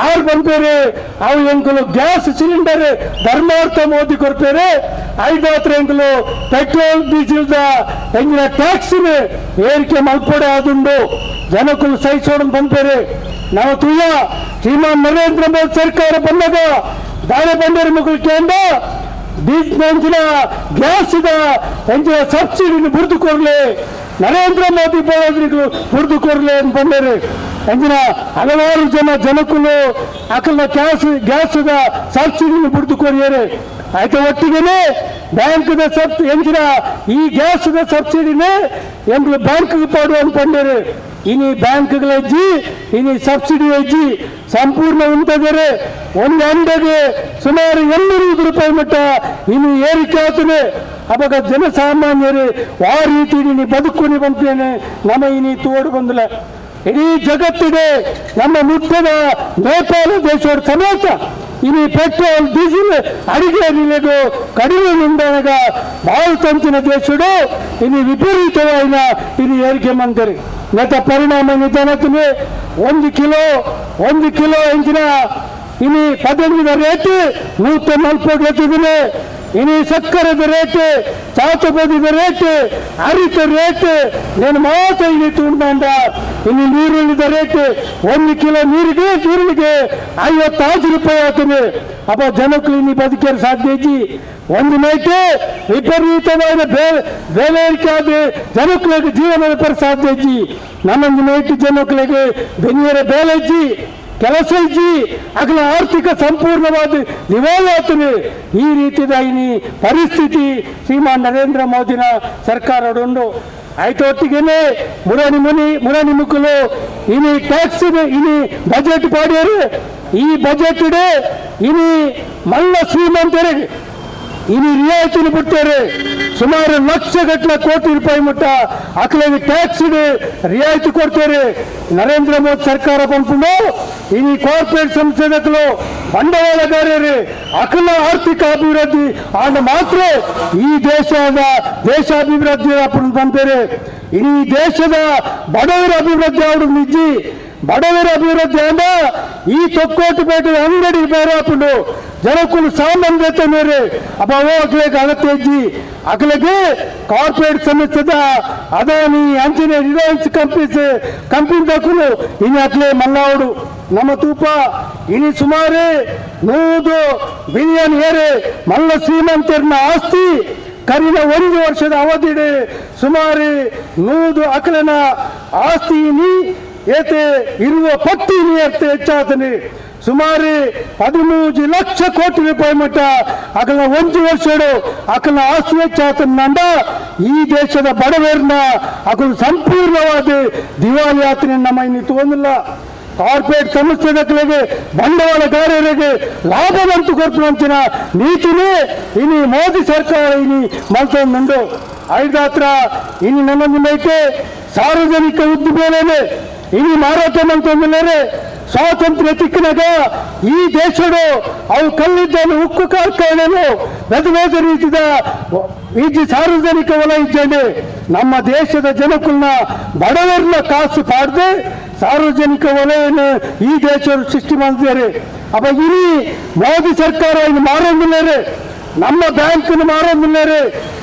ಆರು ಪಂಪೇರೆ ಅವು ಎಂಕಲು ಗ್ಯಾಸ್ ಸಿಲಿಂಡರ್ ಧರ್ಮಾರ್ಥ ಮೋದಿ ಕೊಡ್ಪೇರೆ. ಐದಾತ್ರ ಎಂಕಲು ಪೆಟ್ರೋಲ್ ಡೀಸೆಲ್ದ ಎಂಗಿನ ಟ್ಯಾಕ್ಸ್ ಏರಿಕೆ ಮಲ್ಪಡೆ ಆದುಂಡು ಜನಕ್ಕಲು ಸಹಿಸೋಣ ಪಂಪೇರೆ. ನಾವು ತುಯ್ಯ ಶ್ರೀಮಾನ್ ನರೇಂದ್ರ ಮೋದಿ ಸರ್ಕಾರ ಬಂದಾಗ ದಾನೆ ಬಂಡೇರಿ ಮುಗುಳು ಕೇಂದ್ರ ಡೀಸೆಲ್ ಗ್ಯಾಸ್ ಎಂಜಿನ ಸಬ್ಸಿಡಿ ಬುರ್ದು ಕೊಡ್ಲಿ ನರೇಂದ್ರ ಮೋದಿ ಬೋಧನೆಗಳು ಬುರ್ದು ಕೊಡ್ಲಿ ಅಂತ ಬಂದರೆ ಎಂಜಿನ ಹಲವಾರು ಜನ ಜನಕ್ಕೂ ಅಕಲ್ನ ಗ್ಯಾಸ್ ಗ್ಯಾಸದ ಸಬ್ಸಿಡಿ ಬುರ್ದು ಕೊರಿಯರೆ. ಆಯ್ತು ಒಟ್ಟಿಗೆನೆ ಬ್ಯಾಂಕ್ದ ಸಬ್ ಎಂಜಿನ ಈ ಗ್ಯಾಸದ ಸಬ್ಸಿಡಿನೇ ಎಂಬ ಬ್ಯಾಂಕ್ ಪಾಡು ಅಂತ ಬಂದರೆ ಇನಿ ಬ್ಯಾಂಕ್ಗಳ ಹೆಜ್ಜಿ ಇನಿ ಸಬ್ಸಿಡಿ ಹೆಜ್ಜಿ ಸಂಪೂರ್ಣ ಉಂಟದರೆ ಒಂದು ಅಂಡೆಗೆ ಸುಮಾರು 800 ರೂಪಾಯಿ ಮಟ್ಟ ಇನ್ನು ಏರಿಕೆ ಆಗ್ತದೆ. ಅವಾಗ ಜನಸಾಮಾನ್ಯರು ಆ ರೀತಿ ನೀನು ಬದುಕುನಿ ಬಂತೇನೆ ನಮ್ಮ ಇನಿ ತೋಡು ಬಂದಿಲ್ಲ. ಇಡೀ ಜಗತ್ತಿದೆ ನಮ್ಮ ಮುಟ್ಟದ ನೇಪಾಳ ದೇಶದ ಸಮೇತ ಇನಿ ಪೆಟ್ರೋಲ್ ಡೀಸೆಲ್ ಅಡಿಗೆ ನಿಲೆಗೂ ಕಡಿಮೆ ನಿಂದಾಗ ಭಾರತಂಚಿನ ದೇಶಡು ಇನಿ ವಿಪರೀತವಾದ ಇನಿ ಏರಿಕೆ ಮಂತರಿ. ನೆತ ಪರಿಣಾಮ ನಿಧಾನಕ್ಕೆ ಒಂದು ಕಿಲೋ ಎಂಜಿನ ಇನಿ 15 ರೇಟ್ 140 ಎತ್ತಿದ್ದೀನಿ. ಇನಿ ಸಕ್ಕರೆದ ರೇಟ್ ಚಾತುಪದಿದ ರೇಟ್ ಅರಿತ ರೇಟ್ నేను ಮಾತ್ರ ಇನಿ ತುಂಡ ಇನ್ನು ನೀರುಳ್ಳಿದ ರೇಟ್ 1 ಕಿಲೋ ನೀರಿಗೆ ನೀರುಳ್ಳಿಗೆ 55 ರೂಪಾಯಿ ಆಗ್ತದೆ. ಅಪ್ಪ ಜನಕ್ಕೂ ಇನ್ನು ಬದುಕಲು ಸಾಧ್ಯ ಇಜ್ಜಿ. ಒಂದು ನೈಟ್ ವಿಪರೀತವಾದ ಬೆಲೆ ಏರಿಕೆ ಆದ ಜನಕ್ಕಳಿಗೆ ಜೀವನ ಪರ ಸಾಧ್ಯ ಇಜ್ಜಿ. ನನ್ನೊಂದು ನೈಟ್ ಜನಕ್ಕಳಿಗೆ ಬೆನ್ನಿಯರ ಬೇಲೆ ಇಜ್ಜಿ ಕೆಲಸ ಇಜ್ಜಿ ಅಗಲ ಆರ್ಥಿಕ ಸಂಪೂರ್ಣವಾದ ದಿವಾಳಿ ಆಗ್ತದೆ. ಈ ರೀತಿಯ ಇನಿ ಪರಿಸ್ಥಿತಿ ಶ್ರೀಮಾನ್ ನರೇಂದ್ರ ಮೋದಿನ ಸರ್ಕಾರ ಉಂಡು. ಆಯ್ತು ಒಟ್ಟಿಗೆನೆ ಮುರಾಣಿ ಮುಕ್ಕಲು ಇನಿ ಟ್ಯಾಕ್ಸ್ ಇನಿ ಬಜೆಟ್ ಪಾಡಿಯರು. ಈ ಬಜೆಟ್ ಇನಿ ಮಲ್ಲ ಶ್ರೀಮಂತರಿಗೆ ಇನಿ ರಿಯಾಯಿತಿನ ಬಿಡ್ತಾರೆ. ಸುಮಾರು ಲಕ್ಷ ಗಟ್ಟಲೆ ಕೋಟಿ ರೂಪಾಯಿ ಮಟ್ಟ ಅಕಲಿಗೆ ಟ್ಯಾಕ್ಸ್ ರಿಯಾಯಿತಿ ಕೊಡ್ತಾರೆ. ನರೇಂದ್ರ ಮೋದಿ ಸರ್ಕಾರ ಬಂದ್ಕೊಂಡು ಇನಿ ಕಾರ್ಪೊರೇಟ್ ಸಂಸ್ಥೆಗಳು ಬಂಡವಾಳಗಾರರು ಅಕಲ ಆರ್ಥಿಕ ಅಭಿವೃದ್ಧಿ ಆಗ ಮಾತ್ರ ಈ ದೇಶದ ದೇಶಾಭಿವೃದ್ಧಿ ಬಂತಾರೆ. ಇಡೀ ದೇಶದ ಬಡವರ ಅಭಿವೃದ್ಧಿ ಅವರು ನಿಜ್ಜಿ ಬಡವರ ಅಭಿವೃದ್ಧಿ ಅಂದ ಈ ತೊಕ್ಕೋಟುಪೇಟೆ ಅಂಗಡಿ ಬೇರೆ ಹಾಕೊಂಡು ಜನಕ್ಕೂ ಸಾಮಾನ್ಯತೆ ಮೇರೆ ಅಪ್ಪ ಅಗಲಿಗೆ ಅಗತ್ಯ ಇಜ್ಜಿ. ಅಗಲಿಗೆ ಕಾರ್ಪೊರೇಟ್ ಸಂಸ್ಥೆದ ಅದಾನಿ ಅಂಚನೆ ರಿಲಯನ್ಸ್ ಕಂಪನಿ ದಕ್ಕಲು ಇನ್ನು ಅಗಲೇ ಮಲ್ಲಾವಡು ನಮ್ಮ ತೂಪ ಇನಿ ಸುಮಾರು 100 ಬಿಲಿಯನ್ ಏರೆ ಮಲ್ಲ ಶ್ರೀಮಂತರನ್ನ ಆಸ್ತಿ ಕರಿನ 1 ವರ್ಷದ ಅವಧಿಡೆ ಸುಮಾರು 100 ಅಕಲನ ಆಸ್ತಿ ಏತೆ ಇರುವ ಪಟ್ಟಿ ನೀರ್ತೆ ಹೆಚ್ಚಾತನೆ. ಸುಮಾರು 13 ಲಕ್ಷ ಕೋಟಿ ರೂಪಾಯಿ ಮಟ್ಟ ಅಕಲ 1 ವರ್ಷಡು ಅಕಲ ಆಸ್ತಿ ಹೆಚ್ಚಾತನ. ಈ ದೇಶದ ಬಡವರನ್ನ ಅಕಲು ಸಂಪೂರ್ಣವಾದ ದಿವಾಳಿ ಯಾತ್ರೆ ನಮ್ಮ ಇನ್ನು ತಗೊಂಡಿಲ್ಲ. ಕಾರ್ಪೊರೇಟ್ ಸಂಸ್ಥೆಗಳಿಗೆ ಬಂಡವಾಳಗಾರರಿಗೆ ಲಾಭವಂತೂ ಕೊಡ್ತಂಚಿನ ನೀತಿನೇ ಇನಿ ಮೋದಿ ಸರ್ಕಾರ ಇನಿ ಮಲ್ತೊಂದುಂಡು. ಐದಾತ್ರ ಇನಿ ನನ್ನೊಂದು ಸಾರ್ವಜನಿಕ ಉದ್ದಿಮೆಲೇನೆ ಇನಿ ಮಾರಾಟ ಮಲ್ತೊಂದುಲ್ಲೇರೆ. ಸ್ವಾತಂತ್ರ್ಯ ತಿಕ್ಕಿನಾಗ ಈ ದೇಶಡು ಅವು ಕಲ್ಲಿದ್ದನ್ನು ಉಕ್ಕು ಕಾರ್ಖಾನೆನು ಬೇರೆ ಬೇರೆ ರೀತಿಯ ಈ ಸಾರ್ವಜನಿಕ ವಲಯ ಇದ್ದೇನೆ. ನಮ್ಮ ದೇಶದ ಜನಕ್ಕನ್ನ ಬಡವರನ್ನ ಕಾಸು ಪಾಡದೆ ಸಾರ್ವಜನಿಕ ವಲಯವನ್ನು ಈ ದೇಶವರು ಸೃಷ್ಟಿ ಮಾಡಿದ್ದಾರೆ. ಅಪ್ಪ ಇನಿ ಮೋದಿ ಸರ್ಕಾರ ಇನ್ನು ಮಾರೋದಿಲ್ಲರೆ, ನಮ್ಮ ಬ್ಯಾಂಕನ್ನು ಮಾರೋದಿಲ್ಲರೆ.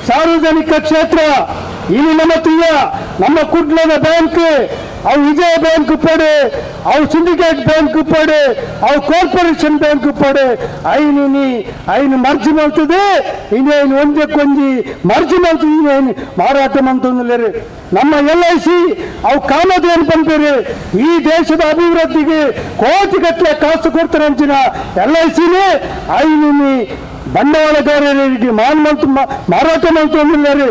ಸಾರ್ವಜನಿಕ ಕ್ಷೇತ್ರ ಇನಿ ನಮ್ಮ ತುಯ್ಯ ನಮ್ಮ ಕುಡ್ಲದ ಬ್ಯಾಂಕ್ ಅವು ವಿಜಯ ಬ್ಯಾಂಕ್ ಪಡೆ, ಅವು ಸಿಂಡಿಕೇಟ್ ಬ್ಯಾಂಕ್ ಪಡೆ, ಅವು ಕಾರ್ಪೊರೇಷನ್ ಬ್ಯಾಂಕ್ ಪಡೆ. ಐನಿನಿ ಐನು ಮರ್ಜಿ ಮಾಡ್ತದೆ ಇನ್ನೇನು ಒಂದಕ್ಕೊಂಜಿ ಮರ್ಜಿ ಮಾಡ್ತದೆ ಇನ್ನೇನು ಮಾರಾಟ ಮಾಡ್ತಂದ್ರೆ. ನಮ್ಮ LIC ಅವು ಕಾಮಧೇನು ಪಂಪೇರಿ ಈ ದೇಶದ ಅಭಿವೃದ್ಧಿಗೆ ಕೋಟಿಗಟ್ಟಲೆ ಕಾಸು ಕೊಡ್ತಾರೆ ಅಂಚಿನ LICನೇ ಐನಿನಿ ಬಂಡವಾಳಗಾರರಿಗೆ ಮಾನ್ ಮಾರಾಟ ಮಾಡ್ತಂದ್ರೆ.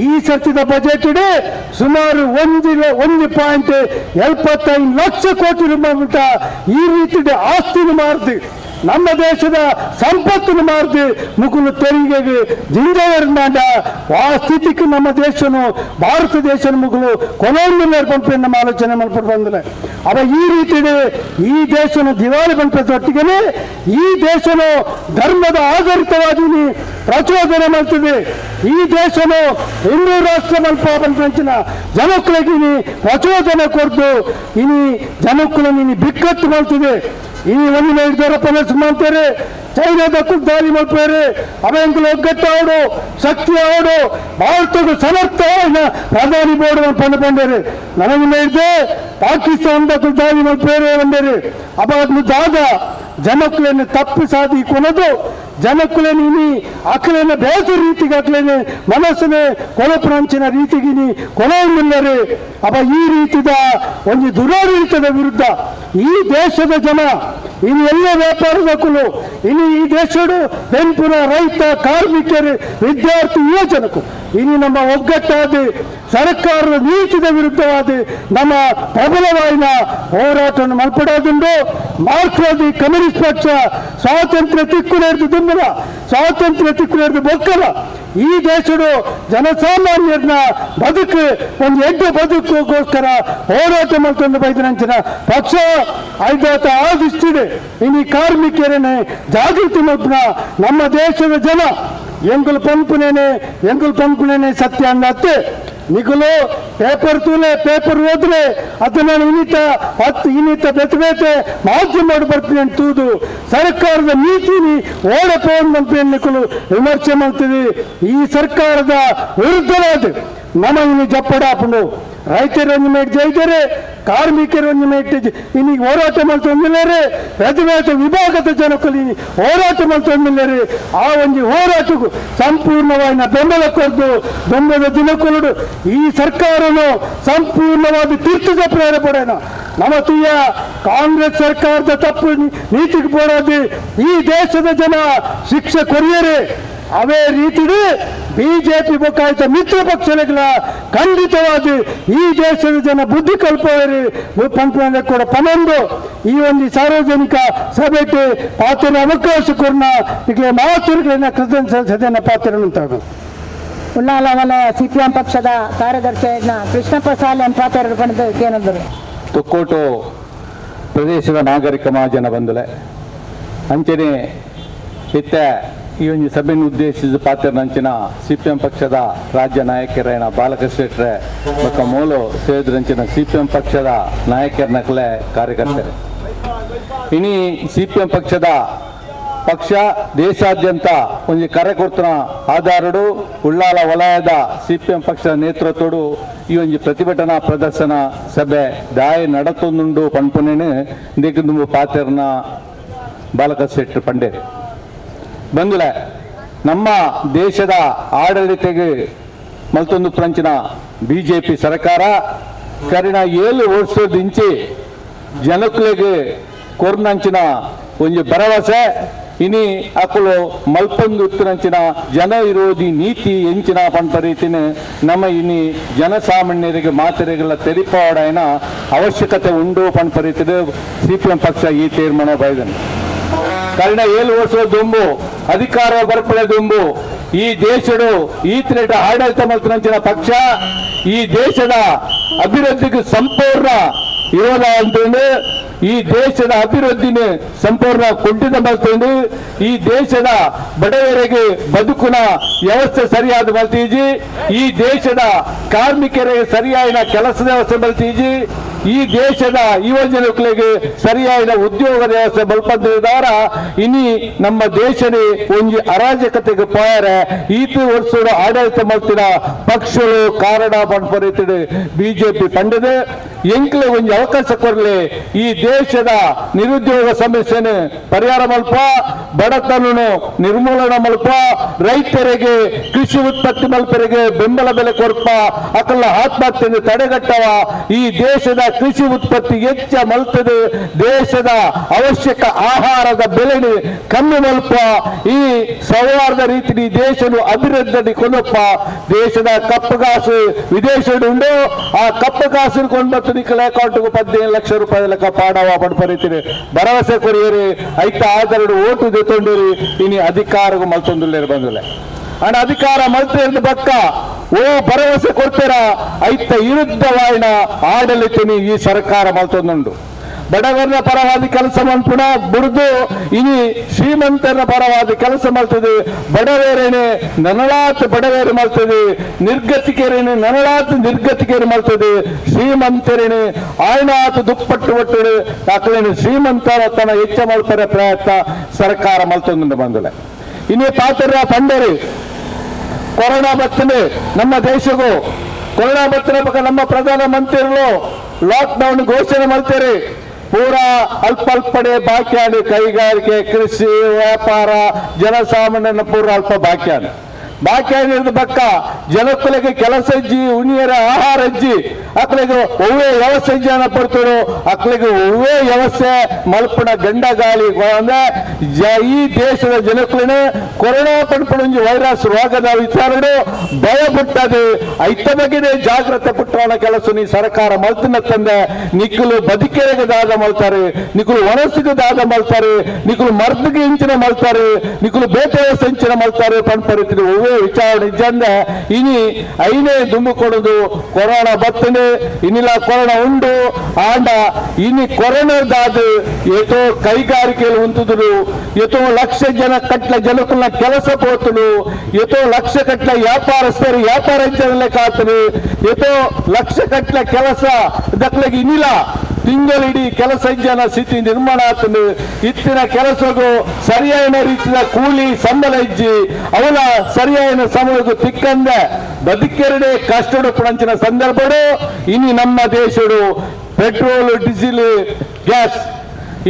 ಈ ಸರ್ತಿದ ಬಜೆಟ್ ಸುಮಾರು 1.75 ಲಕ್ಷ ಕೋಟಿ ರೂಪಾಯಿ ಈ ರೀತಿ ಆಸ್ತಿನ ಮಾರ್ದು ನಮ್ಮ ದೇಶದ ಸಂಪತ್ತನ್ನು ಮಾರ್ದು ಮುಕುಲು ತೆರಿಗೆಗೆ ಜಿಂಜವರ್ನಾಂಡ ಆ ಸ್ಥಿತಿಗೆ ನಮ್ಮ ದೇಶನು ಭಾರತ ದೇಶನ ಮುಗುಲು ಕೊನೆಯ ಪಂಪೆ ನಮ್ಮ ಆಲೋಚನೆ ಮಲ್ಪಟ್ಟು ಬಂದಿಲ್ಲ. ಅವ ಈ ರೀತಿ ಈ ದೇಶನು ದಿವಾಳಿ ಪಂಪೆ ಒಟ್ಟಿಗೆ ಈ ದೇಶನು ಧರ್ಮದ ಆಧಾರಿತವಾಗಿ ಪ್ರಚೋದನೆ ಮಾಡ್ತದೆ. ಈ ದೇಶನು ಹಿಂದೂ ರಾಷ್ಟ್ರ ಮಲ್ಪ ಪಂಪಿನ ಜನಕ್ಕಳಿಗೆ ಪ್ರಚೋದನೆ ಕೊಡ್ದು ಇನಿ ಜನಕ್ಕಳು ನೀನು ಬಿಕ್ಕಟ್ಟು ಮಾಡ್ತದೆ. ಈ ಒಂದು ಹಿಡಿದವರ ಮಾಡ್ತಾರೆ, ಚೈನಾದ ದಾಳಿ ಮಾಡ್ತಾರೆ, ಅವೆಂಕುಲು ಒಗ್ಗಟ್ಟಾವಡು ಶಕ್ತಿ ಆವಡು ಭಾರತದ ಸಮರ್ಥ ಪ್ರಧಾನಿ ಬೋರ್ಡ್ ಪಂಡ ಪಂಡೇರಿ ನನಗೆ ಹಿಡಿದು ಪಾಕಿಸ್ತಾನದ ದಾಳಿ ಮಾಡ್ತಾರೆ ಬಂದೇರಿ. ಅಪ್ಪ ದಾದ ಜನಕ್ಕಳನ್ನು ತಪ್ಪು ಸಾಧಿ ಕೊನದು ಜನಕ್ಕಳನ್ನು ಇನಿ ಅಕ್ಕಲನ್ನು ಬೇಸ ರೀತಿಗೆ ಅಕ್ಕಲೇನೆ ಮನಸ್ಸನ್ನೇ ಕೊಲಪ್ರಾಂಚಿನ ರೀತಿಗೆ ನೀ ಕೊಲೆಯಿಲ್ಲರೆ. ಅಪ್ಪ ಈ ರೀತಿದ ಒಂದು ದುರಾಡಳಿತದ ವಿರುದ್ಧ ಈ ದೇಶದ ಜನ ಇನ್ನು ಎಲ್ಲ ವ್ಯಾಪಾರದ ಕುಲು ಇನ್ನು ಈ ದೇಶಡು ಬೆಂಪುನ ರೈತ ಕಾರ್ಮಿಕರು ವಿದ್ಯಾರ್ಥಿ ಯುವ ಜನಕು ಇನ್ನು ನಮ್ಮ ಒಗ್ಗಟ್ಟಾದ ಸರ್ಕಾರದ ನೀತಿದ ವಿರುದ್ಧವಾದ ನಮ್ಮ ಪ್ರಬಲವಾದ ಹೋರಾಟವನ್ನು ಮಲ್ಪಡೋದುಂಡು. ಮಾರ್ಕ್ಸ್ವಾದಿ ಕಮ್ಯುನಿಸ್ಟ್ ಪಕ್ಷ ಸ್ವಾತಂತ್ರ್ಯ ತಿಕ್ಕು ದುಂಬಲ ಸ್ವಾತಂತ್ರ್ಯ ತಿಕ್ಕು ಬೊಕ್ಕಲ ಈ ದೇಶಡು ಜನಸಾಮಾನ್ಯರನ್ನ ಬದುಕು ಒಂದು ಎಡ್ಡೆ ಬದುಕುಗೋಸ್ಕರ ಹೋರಾಟ ಮಾಡ್ಕೊಂಡು ಬೈದನಂಚಿನ ಪಕ್ಷ ಐದಾತ ಆ ದೃಷ್ಟಿದೆ. ಇನ್ನು ಕಾರ್ಮಿಕರನ್ನೇ ಜಾಗೃತಿ ಮಲ್ಪನ ನಮ್ಮ ದೇಶದ ಜನ ಎಂಗುಲು ಪಂಪುನೇನೆ ಎಂಗುಲು ಪಂಪುನೇನೆ ಸತ್ಯ ಅನ್ನತ್ತೆ. ನಿಗುಲು ಪೇಪರ್ ತೂಲೆ ಪೇಪರ್ ಓದ್ರೆ ಅದನ್ನ ಇನ್ನಿತ ಹತ್ತು ಇನ್ನಿತ ಬೆತೆ ಬೇತೆ ಮಾಧ್ಯಮ ಬರ್ತೀನಿ ಅಂತೂದು ಸರ್ಕಾರದ ನೀತಿನಿ ಓಡಪೋನ್ ಮಂತ್ರಿ ವಿಮರ್ಶೆ ಮಾಡ್ತೀವಿ. ಈ ಸರ್ಕಾರದ ವಿರುದ್ಧವಾದ ನಮ್ಮ ಇನ್ನು ಜಪ್ಪಡಾಪುಂಡು ರೈತರೊಂದು ಮೇಟ್ ಜೈದರೆ ಕಾರ್ಮಿಕರೊಂದು ಮೇಟ್ ಇನ್ನೀಗ ಹೋರಾಟ ಮಾಡ್ತೊಂದಿಲ್ಲರೆ ಬೇತೆ ಬೇತೆ ವಿಭಾಗದ ಜನಕ್ಕಲ್ಲಿ ಹೋರಾಟ ಮಾಡ್ತೊಂದಿಲ್ಲರೆ ಆ ಒಂದು ಹೋರಾಟಕ್ಕೂ ಸಂಪೂರ್ಣವಾಗಿ ಬೆಂಬಲ ಕೊಡ್ದು ಬೆಂಬಲ ದಿನಕ್ಕೊರಡು ಈ ಸರ್ಕಾರನು ಸಂಪೂರ್ಣವಾಗಿ ತೀರ್ಥದ ಪ್ರೇರೇಪಡೋಣ. ನಮ್ಮ ತುಯ್ಯ ಕಾಂಗ್ರೆಸ್ ಸರ್ಕಾರದ ತಪ್ಪು ನೀತಿಗೆ ಬೋಡೋದು ಈ ದೇಶದ ಜನ ಶಿಕ್ಷೆ ಕೊರಿಯರೆ. ಅವೇ ರೀತಿಯೇ ಬಿಜೆಪಿ ಬೊಕ್ಕಾಯ್ತ ಮಿತ್ರ ಪಕ್ಷಗಳ ಖಂಡಿತವಾಗಿ ಈ ದೇಶದ ಜನ ಬುದ್ಧಿ ಕಲ್ಪವರಿ ಪಂಪನ ಕೂಡ ಪನೊಂದು ಈ ಒಂದು ಸಾರ್ವಜನಿಕ ಸಭೆಗೆ ಪಾತ್ರ ಅವಕಾಶ ಕೊರ್ನ ಈಗಲೇ ಮಾತುಗಳನ್ನ ಕೃತಜ್ಞ ಸದನ ಪಾತ್ರ ಉಂಟಾಗ. ಉಳ್ಳಾಲ ವಲಯ ಸಿಪಿಎಂ ಪಕ್ಷದ ಕಾರ್ಯದರ್ಶಿ ಕೃಷ್ಣಪ್ಪ ಸಾಲೆ ಪಾತ್ರ ಪಡೆದು ಏನಂದರು. ತೊಕ್ಕೋಟು ಪ್ರದೇಶದ ನಾಗರಿಕ ಮಹಾಜನ ಬಂಧುಲೆ ಅಂಚನೆ ಇತ್ತ ಈ ಒಂದು ಸಭೆಯನ್ನು ಉದ್ದೇಶಿಸಿದ ಪಾತ್ರನಂಚಿನ ಸಿಪಿಎಂ ಪಕ್ಷದ ರಾಜ್ಯ ನಾಯಕರೇನ ಬಾಲಕೃಷ್ಣ ಶೆಟ್ಟರೆ ಮತ್ತು ಮೂಲು ಸೇರಿದ್ರಂಚಿನ ಸಿಪಿಎಂ ಪಕ್ಷದ ನಾಯಕರ ನಕಲೆ ಕಾರ್ಯಕರ್ತರು. ಇನಿ ಸಿಪಿಎಂ ಪಕ್ಷದ ಪಕ್ಷ ದೇಶಾದ್ಯಂತ ಒಂದು ಕಾರ್ಯಕರ್ತನ ಆಧಾರಡು ಉಳ್ಳಾಲ ವಲಯದ ಸಿಪಿಎಂ ಪಕ್ಷದ ನೇತೃತ್ವಡು ಈ ಒಂದು ಪ್ರತಿಭಟನಾ ಪ್ರದರ್ಶನ ಸಭೆ ದಾಯ ನಡತೊಂದುಂಡು ಪನ್ಪುನೇನು ದಿಗ್ದುಂಬು ಪಾತ್ರನ ಬಾಲಕೃಷ್ಣ ಶೆಟ್ಟರು ಪಂಡೇರಿ. ಬಂಧುಲೆ ನಮ್ಮ ದೇಶದ ಆಡಳಿತೆಗೆ ಮಲ್ತೊಂದು ಪ್ರಂಚಿನ ಬಿಜೆಪಿ ಸರ್ಕಾರ ಕರಿನ 7 ವರ್ಷದಿಂಚಿ ಜನಕ್ಕಳಿಗೆ ಕೊರ್ನಂಚಿನ ಒಂದು ಭರವಸೆ ಇನಿ ಅಕುಲು ಮಲ್ಪೊಂದು ಉತ್ತರಂಚಿನ ಜನ ವಿರೋಧಿ ನೀತಿ ಎಂಚಿನ ಪಂಪ ರೀತಿನ ನಮ್ಮ ಇನಿ ಜನಸಾಮಾನ್ಯರಿಗೆ ಮಾತೆರೆಗಳ ತೆರಿಪಾಡೈನ ಅವಶ್ಯಕತೆ ಉಂಡು ಪಂಪ ರೀತಿಯ ಸಿಪಿಎಂ ಪಕ್ಷ ಈ ತೀರ್ಮಾನ ಬಯದನು. ಕರ್ಣ 7 ವರ್ಷ ದುಂಬು ಅಧಿಕಾರ ಬರ್ಪಳೆ ದುಂಬು ಈ ದೇಶಡು ಈತನೇಟ ಆಡಳಿತ ಮಲ್ತನಂಚಿನ ಪಕ್ಷ ಈ ದೇಶದ ಅಭಿವೃದ್ಧಿಗೆ ಸಂಪೂರ್ಣ ವಿರೋಧ ಅಂತಂದು ಈ ದೇಶದ ಅಭಿವೃದ್ಧಿನ ಸಂಪೂರ್ಣ ಕುಂಠಿತ ಮಲ್ತಂದು ಈ ದೇಶದ ಬಡವರಿಗೆ ಬದುಕುನ ವ್ಯವಸ್ಥೆ ಸರಿಯಾದ ಮಲ್ತೀಜಿ, ಈ ದೇಶದ ಕಾರ್ಮಿಕರಿಗೆ ಸರಿಯಾದ ಕೆಲಸದ ವ್ಯವಸ್ಥೆ ಮಲ್ತೀಜಿ, ಈ ದೇಶದ ಯುವಜನಗಳಿಗೆ ಸರಿಯಾದ ಉದ್ಯೋಗದ ವ್ಯವಸ್ಥೆ ಬಲ್ಪಂದಿದ್ದಾರ ಇನಿ ನಮ್ಮ ದೇಶನೇ ಒಂಜಿ ಅರಾಜಕತೆಗೆ ಪೋಯರೆ ಈತ ವರ್ಷದ ಆಡಳಿತ ಮಲ್ತಿನ ಪಕ್ಷಗಳು ಕಾರಣ ಪಂಪರಿತಿಡು ಬಿಜೆಪಿ ಪಂಡದೆ ಎಂಕ್ಲೆ ಒಂಜಿ ಅವಕಾಶ ಕೊರಲಿ ಈ ದೇಶದ ನಿರುದ್ಯೋಗ ಸಮಸ್ಯೆನ ಪರಿಹಾರ ಮಲ್ಪ, ಬಡತನನು ನಿರ್ಮೂಲನೆ ಮಲ್ಪ, ರೈತರಿಗೆ ಕೃಷಿ ಉತ್ಪತ್ತಿ ಮಲ್ಪರಿಗೆ ಬೆಂಬಲ ಬೆಲೆ ಕೊರ್ಪ, ಅಕಲ್ಲ ಆತ್ಮಹತ್ಯೆಯನ್ನು ತಡೆಗಟ್ಟವ, ಈ ದೇಶದ ಕೃಷಿ ಉತ್ಪತ್ತಿ ಹೆಚ್ಚ ಮಲ್ತದೆ ದೇಶದ ಅವಶ್ಯಕ ಆಹಾರದ ಬೆಲೆ ಕಮ್ಮಿ ಮಲ್ಪ ಈ ಸೌಹಾರ್ದ ರೀತಿ ದೇಶನು ಅಭಿವೃದ್ಧಿ ಕೊಂಡಪ್ಪ ದೇಶದ ಕಪ್ಪು ಕಾಸು ವಿದೇಶದ ಉಂಡು ಆ ಕಪ್ಪು ಕಾಸು ಕೊಂಡು ಮತ್ತು ನಿಕ್ಕಲ ಅಕೌಂಟ್ಗೆ 15 ಲಕ್ಷ ರೂಪಾಯಿ ಲೆಕ್ಕ ಪಾಡವ ಪಡ್ಪರಿತೀರಿ ಭರವಸೆ ಕೊರಿಯರಿ ಐತ ಆದರಡು ಓಟು ದೆತ್ತೊಂಡಿರಿ ಇನಿ ಅಧಿಕಾರಗೂ ಮಲ್ತೊಂದುಲ್ಲೇರು ಬಂದಿಲ್ಲ ಅಂಡ್ ಅಧಿಕಾರ ಮಲ್ತೇರ್ದು ಬಕ್ಕ ಓ ಭರವಸೆ ಕೊಡ್ತೀರ ಐತ ವಿರುದ್ಧವಾಯಿನ ಆಡಳಿತನಿ ಈ ಸರ್ಕಾರ ಮಲ್ತೊಂದುಂಡು. ಬಡವರನ್ನ ಪರವಾದ ಕೆಲಸ ಮಲ್ಪುಣ ಬುಡ್ದು ಇನಿ ಶ್ರೀಮಂತರ ಪರವಾದ ಕೆಲಸ ಮಲ್ತದೆ ಬಡವೇರೇನೆ ನನಳಾತ್ ಬಡವೇರು ಮಲ್ತದೆ ನಿರ್ಗತಿಕರೇನೆ ನನಳಾತ್ ನಿರ್ಗತಿಕೇರಿ ಮಲ್ತದೆ ಶ್ರೀಮಂತರೇನೆ ಆಯ್ನಾತ್ ದುಪ್ಪಟ್ಟು ಒಟ್ಟು ದಾಖಲೇನು ಶ್ರೀಮಂತರ ತನ್ನ ಹೆಚ್ಚ ಮಲ್ಪರ ಪ್ರಯತ್ನ ಸರ್ಕಾರ ಮಲ್ತೊಂದು ಬಂದಿಲ್ಲ. ಇನ್ನೇ ಪಾತ್ರ ಪಂಡರಿ ಕೊರೋನಾ ಬರ್ತದೆ ನಮ್ಮ ದೇಶಕ್ಕೂ ಕೊರೋನಾ ಬರ್ತದೆ ಪಕ್ಕ ನಮ್ಮ ಪ್ರಧಾನ ಮಂತ್ರಿಗಳು ಲಾಕ್ ಡೌನ್ ಘೋಷಣೆ ಮಾಡ್ತಾರೆ. ಪೂರಾ ಅಲ್ಪ ಅಲ್ಪಡೆ ಬಾಕಿ ಆಡಿ ಕೈಗಾರಿಕೆ ಕೃಷಿ ವ್ಯಾಪಾರ ಜನಸಾಮಾನ್ಯನ ಪೂರ ಅಲ್ಪ ಬಾಕಿ ಆಡಿ ಬಾಕಿ ಆಗಿರೋದು ಬಕ್ಕ ಜನಕ್ಕಲಿಗೆ ಕೆಲಸ ಇಜ್ಜಿ ಉಣಿಯರ ಆಹಾರ ಇಜ್ಜಿ ಅಕ್ಲಿಗೆ ಒವ್ವೇ ವ್ಯವಸ್ಥೆ ಜನ ಪಡ್ತಾರೋ ಅಕ್ಲಿಗೆ ಒವ್ವೇ ವ್ಯವಸ್ಥೆ ಮಲ್ಪಣ ಗಂಡ ಗಾಳಿ ಅಂದ್ರೆ ಈ ದೇಶದ ಜನಕ್ಕಲೇನೆ ಕೊರೋನಾ ಪಡ್ಪಡೊಂಜಿ ವೈರಸ್ ರೋಗದ ವಿಚಾರಗಳು ಭಯ ಪುಟ್ಟದು ಐತ ಬಗ್ಗೆ ಜಾಗ್ರತೆ ಪುಟ್ಟೋಣ ಕೆಲಸ ನೀ ಸರ್ಕಾರ ಮಲ್ತಿನ ತಂದೆ ನಿಕ್ಕಲು ಬದುಕೆರೆಗೆ ದಾದ ಮಲ್ತಾರೆ ನಿಕ್ಕಲು ಒಣಸಿಗೆ ದಾದ ಮಲ್ತಾರೆ ನಿಕ್ಕಲು ಮರ್ದಿಗೆ ಇಂಚಿನ ಮಲ್ತಾರೆ ನಿಕ್ಕಲು ಬೇಟೆ ವ್ಯವಸ್ಥೆ ಇಂಚಿನ ಮಲ್ತಾರೆ ಪಂಪರಿತಿರಿ ಒವ್ವೇ ವಿಚಾರಣೆ ಇಜ್ಜಂದೆ ಇನಿ ಐನೇ ದುಂಬು ಕೊಡೋದು ಕೊರೋನಾ ಬತ್ತನೆ ಇನ್ನಿಲ್ಲ ಕೊರೋನಾ ಉಂಡು ಆಂಡ ಇನಿ ಕೊರೋನಾದಾದ ಏತೋ ಕೈಗಾರಿಕೆಯಲ್ಲಿ ಉಂಟುದ್ರು ಏತೋ ಲಕ್ಷ ಜನ ಕಟ್ಲ ಜನಕ್ಕನ್ನ ಕೆಲಸ ಪೋತಲು ಏತೋ ಲಕ್ಷ ಕಟ್ಲ ವ್ಯಾಪಾರಸ್ಥರು ವ್ಯಾಪಾರ ಕಾತಲು ಏತೋ ಲಕ್ಷ ಕಟ್ಲ ಕೆಲಸ ದಕ್ಲಿಗೆ ಇನ್ನಿಲ್ಲ ತಿಂಗಳಿಡೀ ಕೆಲಸ ಜನ ಸ್ಥಿತಿ ನಿರ್ಮಾಣ ಆಗ್ತದೆ. ಇತ್ತಿನ ಕೆಲಸಗೂ ಸರಿಯಾದ ರೀತಿಯ ಕೂಲಿ ಸಂಬಳ ಇಜ್ಜಿ ಅವನ ಸರಿಯಾದ ಸಮಯಕ್ಕೂ ತಿಕ್ಕಂದೆ ಬದುಕೆರಡೆ ಕಷ್ಟಡು ಪುಣಂಚಿನ ಸಂದರ್ಭಡು ಇನಿ ನಮ್ಮ ದೇಶಡು petrol diesel gas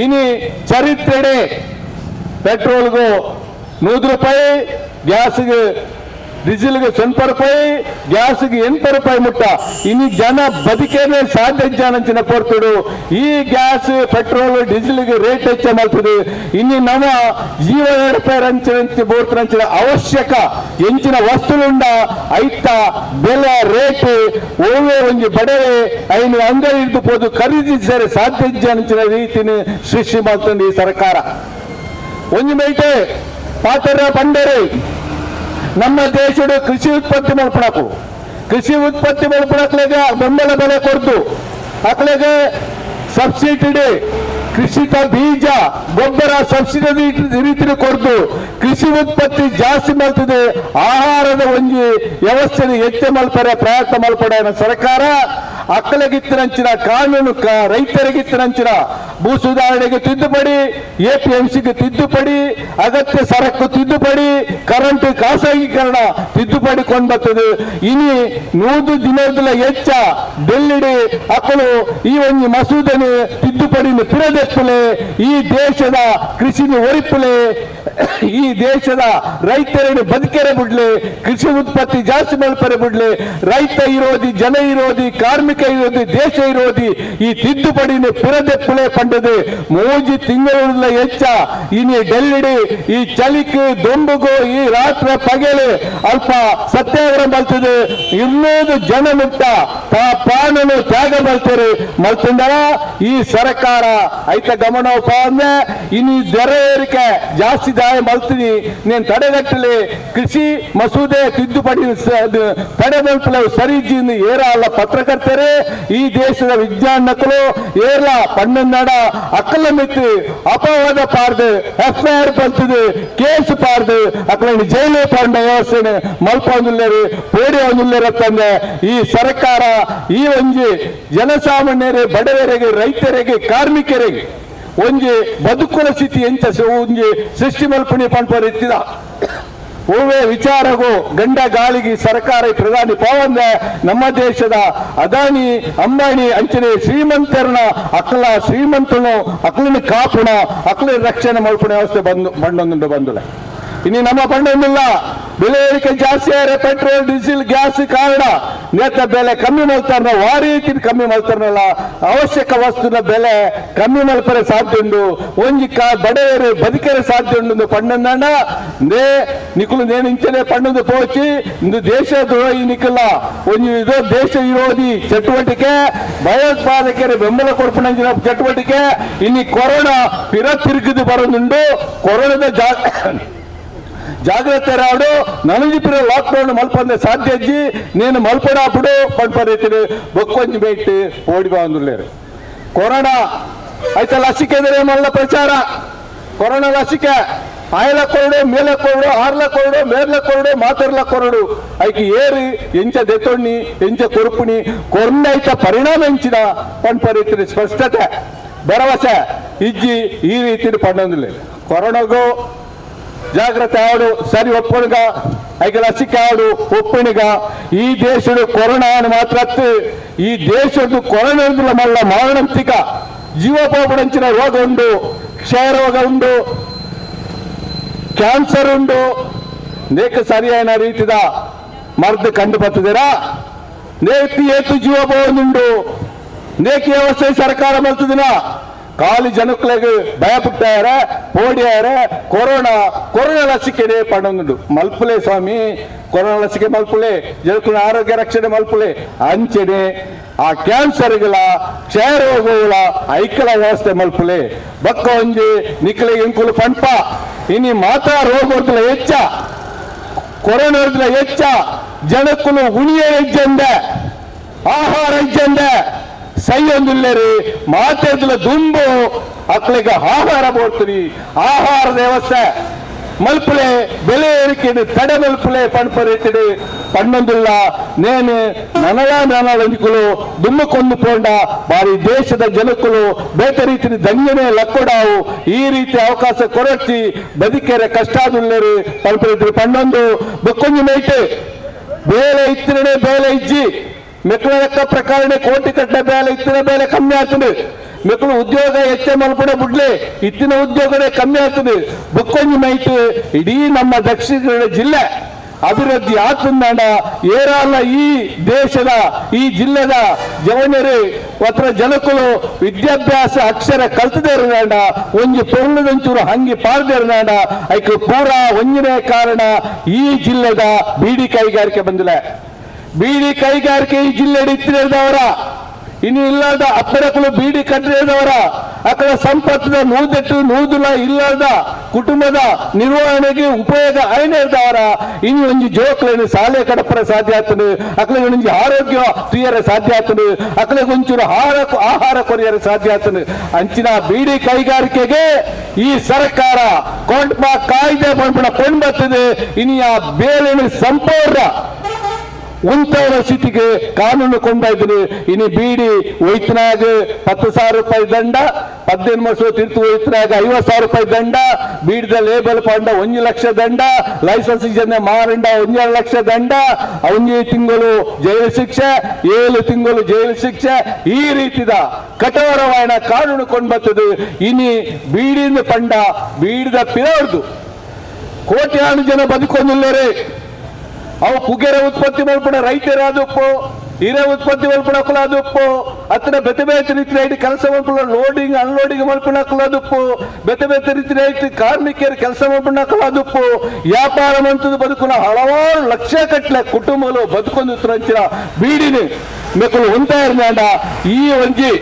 ಇನಿ ಚರಿತ್ರೆಡೆ ಪೆಟ್ರೋಲ್ಗೂ 100 ರೂಪಾಯಿ ಗ್ಯಾಸ್ಗೆ ಡೀಸೆಲ್ಗೆ 0 ರೂಪಾಯಿ ಗ್ಯಾಸ್ಗೆ 8 ರೂಪಾಯಿ ಮುಟ್ಟ ಇನ್ನು ಜನ ಬದುಕೇನೆ ಸಾಧ್ಯ ಜನ ಪೋರ್ತುಡು ಈ ಗ್ಯಾಸ್ ಪೆಟ್ರೋಲ್ ಡೀಸೆಲ್ಗೆ ರೇಟ್ ಹೆಚ್ಚ ಮಾಡ್ತದೆ. ಇನ್ನು ನಮ್ಮ ಜೀವ ರೂಪಾಯಿ ರಂಚಿನ ಬೋರ್ತರಂಚಿನ ಅವಶ್ಯಕ ಎಂಚಿನ ವಸ್ತುಲುಂಡ ಐತ ಬೆಲೆ ರೇಟ್ ಓವೇ ಒಂಜಿ ಬಡವೆ ಐನು ಅಂಗಡಿ ಹಿಡಿದು ಪೋದು ಖರೀದಿಸಿದರೆ ಸಾಧ್ಯ ಜನ ರೀತಿನ ಸೃಷ್ಟಿ ಮಾಡ್ತದೆ ಈ ಸರ್ಕಾರ. ಒಂಜಿ ಮೇಟೆ ಪಾತ್ರ ಪಂಡರೆ ನಮ್ಮ ದೇಶದ ಕೃಷಿ ಉತ್ಪತ್ತಿ ಮಲ್ಪಣಕು ಕೃಷಿ ಉತ್ಪತ್ತಿ ಮಲ್ಪಣಕ್ಲೆಗೆ ಬೆಂಬಲ ಬೆಲೆ ಕೊಡ್ತು ಅಕ್ಲೆಗೆ ಸಬ್ಸಿಡಿ ಕೃಷಿತ ಬೀಜ ಗೊಬ್ಬರ ಸಬ್ಸಿಡಿ ರೀತಿ ಕೊಡ್ತು ಕೃಷಿ ಉತ್ಪತ್ತಿ ಜಾಸ್ತಿ ಮಾಡ್ತದೆ ಆಹಾರದ ಒಂಜಿ ವ್ಯವಸ್ಥೆ ಹೆಚ್ಚು ಮಲ್ಪರೆ ಪ್ರಯತ್ನ ಮಲ್ಪಡ ಸರ್ಕಾರ ಅಕ್ಕಲಗಿತ್ತಿನಂಚಿನ ಕಾನೂನು ರೈತರಿಗಿತ್ತಿನಂಚಿನ ಭೂ ಸುಧಾರಣೆಗೆ ತಿದ್ದುಪಡಿ ಎಪಿಎಂಸಿಗೆ ತಿದ್ದುಪಡಿ ಅಗತ್ಯ ಸರಕು ತಿದ್ದುಪಡಿ ಕರೆಂಟ್ ಖಾಸಗೀಕರಣ ತಿದ್ದುಪಡಿ ಕೊಂಡ್ಬರ್ತದೆ. ಇನಿ 100 ದಿನದಲ್ಲ ಹೆಚ್ಚ ಡೆಲ್ಲಿಡಿ ಅಕ್ಕಲು ಈ ಒಂದು ಮಸೂದೆನೆ ತಿದ್ದುಪಡಿ ಪಿರದೆಪ್ಪಲೆ ಈ ದೇಶದ ಕೃಷಿನ ಒರಿಪಲೆ ಈ ದೇಶದ ರೈತರನ್ನು ಬದುಕೆರೆ ಬಿಡ್ಲಿ ಕೃಷಿ ಉತ್ಪತ್ತಿ ಜಾಸ್ತಿ ಮಲ್ಪರೆ ಬಿಡ್ಲಿ ರೈತ ಇರೋದಿ ಜನ ಇರೋದಿ ಕಾರ್ಮಿಕ ಇರೋದಿ ದೇಶ ಇರೋದಿ ಈ ತಿದ್ದುಪಡಿನ ಪಿರದೆಪ್ಪಲೆ ಪಂಡದು 3 ತಿಂಗಳ ಹೆಚ್ಚ ಇನಿ ಡೆಲ್ಲಿಡಿ ಈ ಚಳಿக்கு ದೊಂಬುಗು ಈ ರಾತ್ರಿ ಪಗಲು ಅಲ್ಪ ಸತ್ಯಾಗ್ರಹ ಬಲ್ತದೆ 200 ಜನ ಮುಟ್ಟ ತಾ ಪ್ರಾಣನು ತ್ಯಾಗ ಬಲ್ತಾರೆ ಮಲ್ತಂದರ ಈ ಸರ್ಕಾರ ಐತ ಗಮನೋಪ ಅಂದ್ರೆ ಇನಿ ದರ ಏರಿಕೆ ಜಾಸ್ತಿ ದಾಯ ಮಲ್ತೀನಿ ನೀನು ತಡೆಗಟ್ಟಲಿ ಕೃಷಿ ಮಸೂದೆ ತಿದ್ದುಪಡಿ ತಡೆ ಮಲ್ಪಲ ಸರಿಜಿ ಏರ ಅಲ್ಲ ಪತ್ರಕರ್ತರೇ ಈ ದೇಶದ ವಿಜ್ಞಾನಕ್ಕಳು ಏರ್ಲ ಪಣ್ಣಂದಡ ಅಕ್ಕಲ ಮಿತ್ತು ಅಪವಾದ ಪಾರ್ದು ಎಫ್ಐಆರ್ ಬಲ್ತದೆ ಕೇಸ್ ಪಾರ್ದು ಅಕ್ಕಲ ಜೈಲು ಪಾಂಡ ವ್ಯವಸ್ಥೆ ಮಲ್ಪೊಂದುಲ್ಲೇರು ಪೋಡಿ ಒಂದುಲ್ಲೇರತ್ತಂದೆ ಈ ಸರ್ಕಾರ ಈ ಒಂಜಿ ಜನಸಾಮಾನ್ಯರೇ ಬಡವರಿಗೆ ರೈತರಿಗೆ ಕಾರ್ಮಿಕರಿಗೆ ಒಂಜಿ ಬದುಕುವ ಸ್ಥಿತಿ ಎಂಚ ಒಂಜಿ ಸೃಷ್ಟಿ ಮಲ್ಪಣಿ ಪಂಪರಿತ್ತಿದ ಓವೇ ವಿಚಾರಗೂ ಗಂಡ ಗಾಳಿಗೆ ಸರ್ಕಾರ ಪ್ರಧಾನಿ ಪಾವಂದೆ ನಮ್ಮ ದೇಶದ ಅದಾನಿ ಅಂಬಾನಿ ಅಂಚನೆ ಶ್ರೀಮಂತರನ ಅಕ್ಕಲ ಶ್ರೀಮಂತನು ಅಕ್ಕಲಿನ ಕಾಪುಣ ಅಕ್ಕಲಿನ ರಕ್ಷಣೆ ಮಲ್ಪುಣ ವ್ಯವಸ್ಥೆ ಬಂದು ಬಂಡೊಂದುಂಡು ಬಂದುಲೆ ಇನ್ನು ನಮ್ಮ ಬಂಡೊಂದಿಲ್ಲ. ಬೆಲೆ ಏರಿಕೆ ಜಾಸ್ತಿ ಆದ್ರೆ petrol diesel gas ಕಾರಣ ನೇತ ಬೆಲೆ ಕಮ್ಮಿ ಮಲ್ತಾರನ ವಾರೀತಿ ಕಮ್ಮಿ ಮಲ್ತಾರನಲ್ಲ ಅವಶ್ಯಕ ವಸ್ತುನ ಬೆಲೆ ಕಮ್ಮಿ ಮಲ್ಪರೆ ಸಾಧ್ಯ ಉಂಡು ಒಂಜಿ ಬಡವರು ಬದುಕರೆ ಸಾಧ್ಯ ಉಂಡು ಪಣ್ಣಂದಣ್ಣ ನೇ ನಿಕುಲು ನೇನು ಇಂಚನೆ ಪಣ್ಣಂದು ಪೋಚಿ ಇಂದು ದೇಶ ದ್ರೋಹಿ ನಿಕುಲ ಒಂಜಿ ಇದು ದೇಶ ವಿರೋಧಿ ಚಟುವಟಿಕೆ ಭಯೋತ್ಪಾದಕರ ಬೆಂಬಲ ಕೊಡ್ಪಣಂಜಿನ ಚಟುವಟಿಕೆ ಇನ್ನು ಕೊರೋನಾ ಪಿರ ತಿರುಗಿದು ಬರೋದುಂಡು ಕೊರೋನಾದ ಜಾಗ್ರತೆ ರಾಡು ನನಜಿಪಿರ ಲಾಕ್ಡೌನ್ ಮಲ್ಪಂದೆ ಸಾಧ್ಯ ಅಜ್ಜಿ ನೀನು ಮಲ್ಪಡಾಪುಡು ಪಂಪರೀತಿನಿ ಬೊಕ್ಕೊಂಜಿ ಬೇಟ್ ಓಡಿ ಬಂದುಲ್ಲೇರು ಕೊರೋನಾ ಆಯ್ತಾ ಲಸಿಕೆ ಮಲ್ಲ ಪ್ರಚಾರ ಕೊರೋನಾ ಲಸಿಕೆ ಆಯಲ ಕೊರಡು ಮೇಲ ಕೊರಡು ಆರ್ಲ ಕೊರಡು ಮೇರ್ಲ ಕೊರಡು ಮಾತರ್ಲ ಕೊರಡು ಐకి ಏರಿ ಎಂಚ ದೆತ್ತೊಣ್ಣಿ ಎಂಚ ಕೊರುಪುಣಿ ಕೊರ್ನೈತ ಪರಿಣಾಮ ಎಂಚಿನ ಪಂಪರೀತಿನಿ ಸ್ಪಷ್ಟತೆ ಭರವಸೆ ಇಜ್ಜಿ ಈ ರೀತಿ ಪಣ್ಣೊಂದಿಲ್ಲ ಕೊರೋನಾಗೂ ಜಾಗ್ರತೆ ಆಡು ಸರಿ ಒಪ್ಪಣಿಗ ಐಕೆ ಲಸಿಕೆ ಆಡು ಒಪ್ಪಣಿಗ ಈ ದೇಶದ ಕೊರೋನಾ ಮಾತ್ರ ಈ ದೇಶದ ಕೊರೋನಾ ಮಲ್ಲ ಮಾರಣಾಂತಿಕ ಜೀವಪಾಪಡಂಚಿನ ರೋಗ ಉಂಡು, ಕ್ಷಯರೋಗ ಉಂಡು, ಕ್ಯಾನ್ಸರ್ ಉಂಡು. ನೇಕ ಸರಿಯಾದ ರೀತಿದ ಮದ್ದು ಕಂಡು ಬರ್ತದಿರಾ ನೇತಿ ಏತು ಜೀವಪೋದುಂಡು ನೇಕಿ ವ್ಯವಸ್ಥೆ ಸರ್ಕಾರ ಮಲ್ತದಿನ ಖಾಲಿ ಜನಕ್ಕಳಿಗೆ ಭಯಪಟ್ಟಾರೆ ಪೋಡಿಯಾರೆ ಕೊರೋನಾ ಕೊರೋನಾ ಲಸಿಕೆ ಪಡೊಂದುಂಡು ಮಲ್ಪುಲೆ ಸ್ವಾಮಿ ಕೊರೋನಾ ಲಸಿಕೆ ಮಲ್ಪುಲೆ ಜನಕ್ಕಳ ಆರೋಗ್ಯ ರಕ್ಷಣೆ ಮಲ್ಪುಲೆ ಅಂಚನೆ ಆ ಕ್ಯಾನ್ಸರ್ಗಳ ಕ್ಷಯರೋಗಗಳ ಐಕಲ ವ್ಯವಸ್ಥೆ ಮಲ್ಪುಲೆ ಬಕ್ಕ ಒಂಜಿ ನಿಕ್ಕಲೆ ಇಂಕುಲು ಪಂಪ ಇನಿ ಮಾತಾ ರೋಗಗಳ ಹೆಚ್ಚ ಕೊರೋನಾದ ಹೆಚ್ಚ ಜನಕ್ಕಳು ಉಣಿಯ ಹೆಜ್ಜಂದೆ ಆಹಾರ ಹೆಜ್ಜಂದೆ ಸೈಯೊಂದಿಲ್ಲೇರಿ ಮಾತೆದ್ಲ ದುಂಬು ಅಕ್ಳಿಗೆ ಆಹಾರ ಬೋಡ್ತೀರಿ ಆಹಾರದ ವ್ಯವಸ್ಥೆ ಮಲ್ಪುಲೆ ಬೆಲೆ ಏರಿಕೆ ತಡೆ ಮಲ್ಪುಲೆ ಪಣ್ಪರಿತಿಡಿ ಪಣ್ಣೊಂದಿಲ್ಲ ನೇನು ನನಲ ನನಲಂಕುಲು ದುಮ್ಮಕ್ಕೊಂದು ಪೋಂಡ ಬಾರಿ ದೇಶದ ಜನಕ್ಕಳು ಬೇತೆ ರೀತಿ ದಂಗನೆ ಲಕ್ಕೊಡಾವು ಈ ರೀತಿ ಅವಕಾಶ ಕೊರಚಿ ಬದುಕೆರೆ ಕಷ್ಟಾದುಲ್ಲೇರಿ ಪಣ್ಪರಿತಿಡಿ ಪಣ್ಣೊಂದು ಬೊಕ್ಕೊಂಜಿ ಮೈಟೆ ಬೇಲೆ ಇತ್ತಿರಡೆ ಬೇಲೆ ಇಜ್ಜಿ ಮೆಕ್ಕಳ ಲೆಕ್ಕ ಪ್ರಕಾರನೇ ಕೋಟಿ ಕಟ್ಟಲೆ ಬೇಲೆ ಇತ್ತಿನ ಬೇಲೆ ಕಮ್ಮಿ ಆಗ್ತದೆ ಮೆಕ್ಕಳು ಉದ್ಯೋಗ ಹೆಚ್ಚ ಮಲ್ಪಡೆ ಬುಡ್ಲೆ ಇತ್ತಿನ ಉದ್ಯೋಗನೇ ಕಮ್ಮಿ ಆಗ್ತದೆ ಬೊಕ್ಕೊಂಜಿ ಮೈಟ್ ಇಡೀ ನಮ್ಮ ದಕ್ಷಿಣ ಕನ್ನಡ ಜಿಲ್ಲೆ ಅಭಿವೃದ್ಧಿ ಆತಂದಾಂಡ ಏರಾಲ ಈ ದೇಶದ ಈ ಜಿಲ್ಲೆದ ಜವನರು ಒತ್ತರ ಜನಕ್ಕಳು ವಿದ್ಯಾಭ್ಯಾಸ ಅಕ್ಷರ ಕಲ್ತದೇ ಇರದಾಂಡ ಒಂಜಿ ಪೊರ್ಲದಂಚೂರು ಹಂಗಿ ಪಾರದೇ ಇರದಾಂಡ ಐಕ್ ಪೂರಾ ಒಂಜನೇ ಕಾರಣ ಈ ಜಿಲ್ಲೆದ ಬೀಡಿ ಕೈಗಾರಿಕೆ ಬಂದಿಲ್ಲ. ಬೀಡಿ ಕೈಗಾರಿಕೆ ಈ ಜಿಲ್ಲೆ ಇತ್ತಿರದವರ ಇನ್ನು ಇಲ್ಲದ ಅಪ್ಪರಕಲು ಬೀಡಿ ಕಟ್ಟಿದವರ ಅಕಡ ಸಂಪತ್ತಿನ ನೂದೆಟ್ಟು ನೂದುಲ ಇಲ್ಲದ ಕುಟುಂಬದ ನಿರ್ವಹಣೆಗೆ ಉಪಯೋಗ ಐನೇದವರ ಇನ್ನು ಒಂಜಿ ಜೋಕ್ಲೇನು ಶಾಲೆ ಕಡಪರ ಸಾಧ್ಯ ಆಗ್ತದೆ ಅಕಲಿಗೆ ಒಂಜಿ ಆರೋಗ್ಯ ತುಯರ ಸಾಧ್ಯ ಆಗ್ತದೆ ಅಕಲಿಗೆ ಒಂಚೂರು ಆಹಾರ ಕೊರಿಯರ ಸಾಧ್ಯ ಆಗ್ತದೆ. ಅಂಚಿನ ಬೀಡಿ ಕೈಗಾರಿಕೆಗೆ ಈ ಸರ್ಕಾರ ಕೊಂಡ್ಪ ಕಾಯ್ದೆ ಪಂಪಣ ಕೊಂಡ್ಬರ್ತದೆ ಇನ್ನು ಆ ಬೇಲಿನ ಸಂಪೂರ್ಣ ಉಂತಾದ ಸ್ಥಿತಿಗೆ ಕಾನೂನು ಕೊಂಡಾಯ್ತೀನಿ. ಇನ್ನು ಬೀಡಿ ಒಯ್ತನಾಗ 10,000 ರೂಪಾಯಿ ದಂಡ, 15 ವರ್ಷ ತಿರ್ತು ಒಯ್ತನಾಗ 50,000 ರೂಪಾಯಿ ದಂಡ, ಬೀಡಿದ ಲೇಬಲ್ ಪಂಡ 1 ಲಕ್ಷ ದಂಡ, ಲೈಸೆನ್ಸ್ ಜನ ಮಾರಂಡ 1.5 ಲಕ್ಷ ದಂಡ, 1 ತಿಂಗಳು ಜೈಲು ಶಿಕ್ಷೆ, 7 ತಿಂಗಳು ಜೈಲು ಶಿಕ್ಷೆ, ಈ ರೀತಿದ ಕಠೋರವಾದ ಕಾನೂನು ಕೊಂಡ್ಬರ್ತದೆ. ಇನಿ ಬೀಡಿನ ಪಂಡ ಬೀಡಿದ ಪಿರವ್ರದ್ದು ಕೋಟ್ಯಾನು ಜನ ಬದುಕೊಂಡಿಲ್ಲರೇ ಅವು ಪುಗೆರೆ ಉತ್ಪತ್ತಿ ಮಲ್ಪಡ ರೈತರಾದುಪ್ಪು ಹಿರೇ ಉತ್ಪತ್ತಿ ಮಲ್ಪಡಕ್ಕಲಾದುಪ್ಪು ಅತ್ತನ ಬೆತೆ ಬೇತೆ ರೀತಿ ಐತಿ ಕೆಲಸ ಮಲ್ಪಡ ಲೋಡಿಂಗ್ ಅನ್ಲೋಡಿಂಗ್ ಮಲ್ಪಡಕ್ಕಲಾದುಪ್ಪು ಬೆತೆ ಬೇತೆ ರೀತಿ ಐತಿ ಕಾರ್ಮಿಕರು ಕೆಲಸ ಮಲ್ಪಡಕ್ಕಲಾದುಪ್ಪು ವ್ಯಾಪಾರ ಮಂತದ ಬದುಕುನ ಹಲವಾರು ಲಕ್ಷ ಕಟ್ಟಲೆ ಕುಟುಂಬಗಳು ಬದುಕೊಂದು ಅಂಚಿನ ಬೀಡಿನ ಮೆಕ್ಕಲು ಹೊಂತಾಯಿರ್ನಾಂಡ ಈ ಒಂಜಿ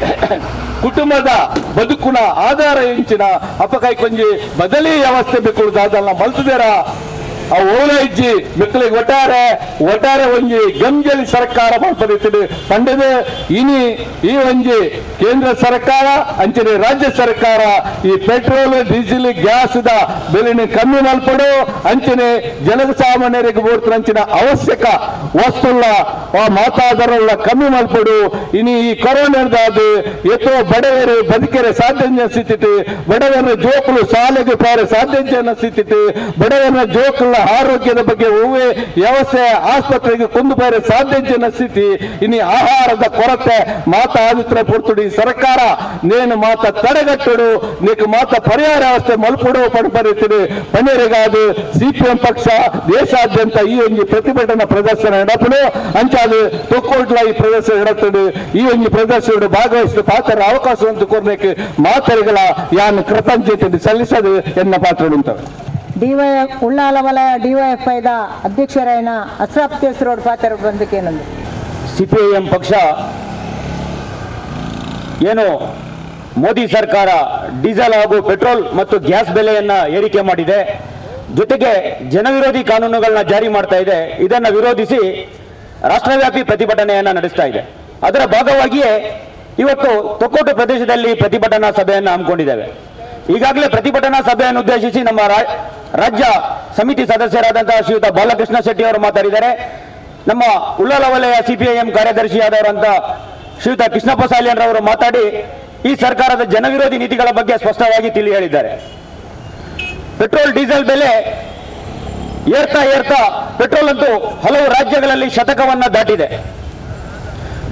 ಕುಟುಂಬದ ಬದುಕುನ ಆಧಾರ ಎಂಚಿನ ಅಪಕಾಯಿ ಕೊಂಜಿ ಬದಲಿ ವ್ಯವಸ್ಥೆ ಬೇಕು ದಾದಲ್ಲ ಮಲ್ತದೇರ ಆ ಓಲ ಇಜ್ಜಿ ಮೆಕ್ಕಲಿಗೆ ಒಟ್ಟಾರೆ ಒಟ್ಟಾರೆ ಒಂಜಿ ಗಂಜಲಿ ಸರ್ಕಾರ ಮಲ್ಪದಿತ್ತಿದೆ ಪಂಡದ ಇನಿ ಈ ಒಂಜಿ ಕೇಂದ್ರ ಸರ್ಕಾರ ಅಂಚನೆ ರಾಜ್ಯ ಸರ್ಕಾರ ಈ petrol diesel gas the ಬೆಲೆನ ಕಮ್ಮಿ ಮಲ್ಪಡು ಅಂಚನೆ ಜನಸಾಮಾನ್ಯರಿಗೆ ಬೋರ್ತು ಅಂಚಿನ ಅವಶ್ಯಕ ವಸ್ತುಲ್ಲ ಆ ಮಾತಾದರಲ್ಲ ಕಮ್ಮಿ ಮಲ್ಪಡು. ಇನಿ ಈ ಕೊರೋನಾದ ಎತ್ತೋ ಬಡವರು ಬದುಕೆರೆ ಸಾಧ್ಯ ಸ್ಥಿತಿ, ಬಡವರ ಜೋಕುಲು ಶಾಲೆಗೆ ಪಾರೆ ಸಾಧ್ಯ ಸ್ಥಿತಿ, ಬಡವರ ಜೋಕುಲ ಜೋಕುಲ ಆರೋಗ್ಯದ ಬಗ್ಗೆ ಒವ್ವೇ ವ್ಯವಸ್ಥೆ ಆಸ್ಪತ್ರೆಗೆ ಕೊಂದು ಬೇರೆ ಸಾಧ್ಯ ಜನ ಸ್ಥಿತಿ. ಇನ್ನು ಆಹಾರದ ಕೊರತೆ ಮಾತ ಆದಿತ್ರ ಪೊರ್ತುಡಿ ಸರ್ಕಾರ ನೇನು ಮಾತ ತಡೆಗಟ್ಟಡು, ನೀಕು ಮಾತ ಪರಿಹಾರ ವ್ಯವಸ್ಥೆ ಮಲ್ಪಡು ಪಣಪರಿತಿರಿ ಪಣ್ಣೇರಿಗಾದು ಸಿಪಿಎಂ ಪಕ್ಷ ದೇಶಾದ್ಯಂತ ಈ ಒಂಜಿ ಪ್ರತಿಭಟನಾ ಪ್ರದರ್ಶನ ನಡಪಡು ಅಂಚಾದು ತೊಕ್ಕೋಟ್ಲ ಈ ಪ್ರದರ್ಶನ ನಡತಡು. ಈ ಒಂಜಿ ಪ್ರದರ್ಶನ ಭಾಗವಹಿಸಿದ ಪಾತ್ರ ಅವಕಾಶವಂತೂ ಕೊರ್ನೇಕ್ ಮಾತರಿಗಳ ಯಾನ್ ಕೃತಜ್ಞತೆ ಸಲ್ಲಿಸದು ಎನ್ನ ಪಾತ್ರ ಉಂಟು. ಡಿವೈಎಫ್ ಉಳ್ಳಾಲ ವಲಯ ಡಿವೈಎಫ್ಐದ ಅಧ್ಯಕ್ಷರಾಯನ ಅಶ್ರಫ್ ರೋಡ್ ಪಾತ್ರ ಬಂದಕ್ಕೇನಂದು. ಸಿಪಿಐಎಂ ಪಕ್ಷ ಏನು ಮೋದಿ ಸರ್ಕಾರ ಡೀಸೆಲ್ ಹಾಗೂ ಪೆಟ್ರೋಲ್ ಮತ್ತು ಗ್ಯಾಸ್ ಬೆಲೆಯನ್ನು ಏರಿಕೆ ಮಾಡಿದೆ, ಜೊತೆಗೆ ಜನವಿರೋಧಿ ಕಾನೂನುಗಳನ್ನ ಜಾರಿ ಮಾಡ್ತಾ ಇದೆ. ಇದನ್ನು ವಿರೋಧಿಸಿ ರಾಷ್ಟ್ರವ್ಯಾಪಿ ಪ್ರತಿಭಟನೆಯನ್ನು ನಡೆಸ್ತಾ ಇದೆ. ಅದರ ಭಾಗವಾಗಿಯೇ ಇವತ್ತು ತೊಕ್ಕೋಟು ಪ್ರದೇಶದಲ್ಲಿ ಪ್ರತಿಭಟನಾ ಸಭೆಯನ್ನು ಹಮ್ಮಿಕೊಂಡಿದ್ದೇವೆ. ಈಗಾಗಲೇ ಪ್ರತಿಭಟನಾ ಸಭೆಯನ್ನು ಉದ್ದೇಶಿಸಿ ನಮ್ಮ ರಾಜ್ಯ ಸಮಿತಿ ಸದಸ್ಯರಾದಂತಹ ಶ್ರೀಯುತ ಬಾಲಕೃಷ್ಣ ಶೆಟ್ಟಿ ಅವರು ಮಾತಾಡಿದ್ದಾರೆ. ನಮ್ಮ ಉಳ್ಳಾಲ ವಲಯ ಸಿಪಿಐಎಂ ಕಾರ್ಯದರ್ಶಿಯಾದವರಂತ ಶ್ರೀಯುತ ಕೃಷ್ಣಪ್ಪ ಸಾಲಿಯನ್ರವರು ಮಾತಾಡಿ ಈ ಸರ್ಕಾರದ ಜನವಿರೋಧಿ ನೀತಿಗಳ ಬಗ್ಗೆ ಸ್ಪಷ್ಟವಾಗಿ ತಿಳಿ ಹೇಳಿದ್ದಾರೆ. ಪೆಟ್ರೋಲ್ ಡೀಸೆಲ್ ಬೆಲೆ ಏರ್ತಾ ಏರ್ತಾ ಪೆಟ್ರೋಲ್ ಅಂತೂ ಹಲವು ರಾಜ್ಯಗಳಲ್ಲಿ ಶತಕವನ್ನು ದಾಟಿದೆ.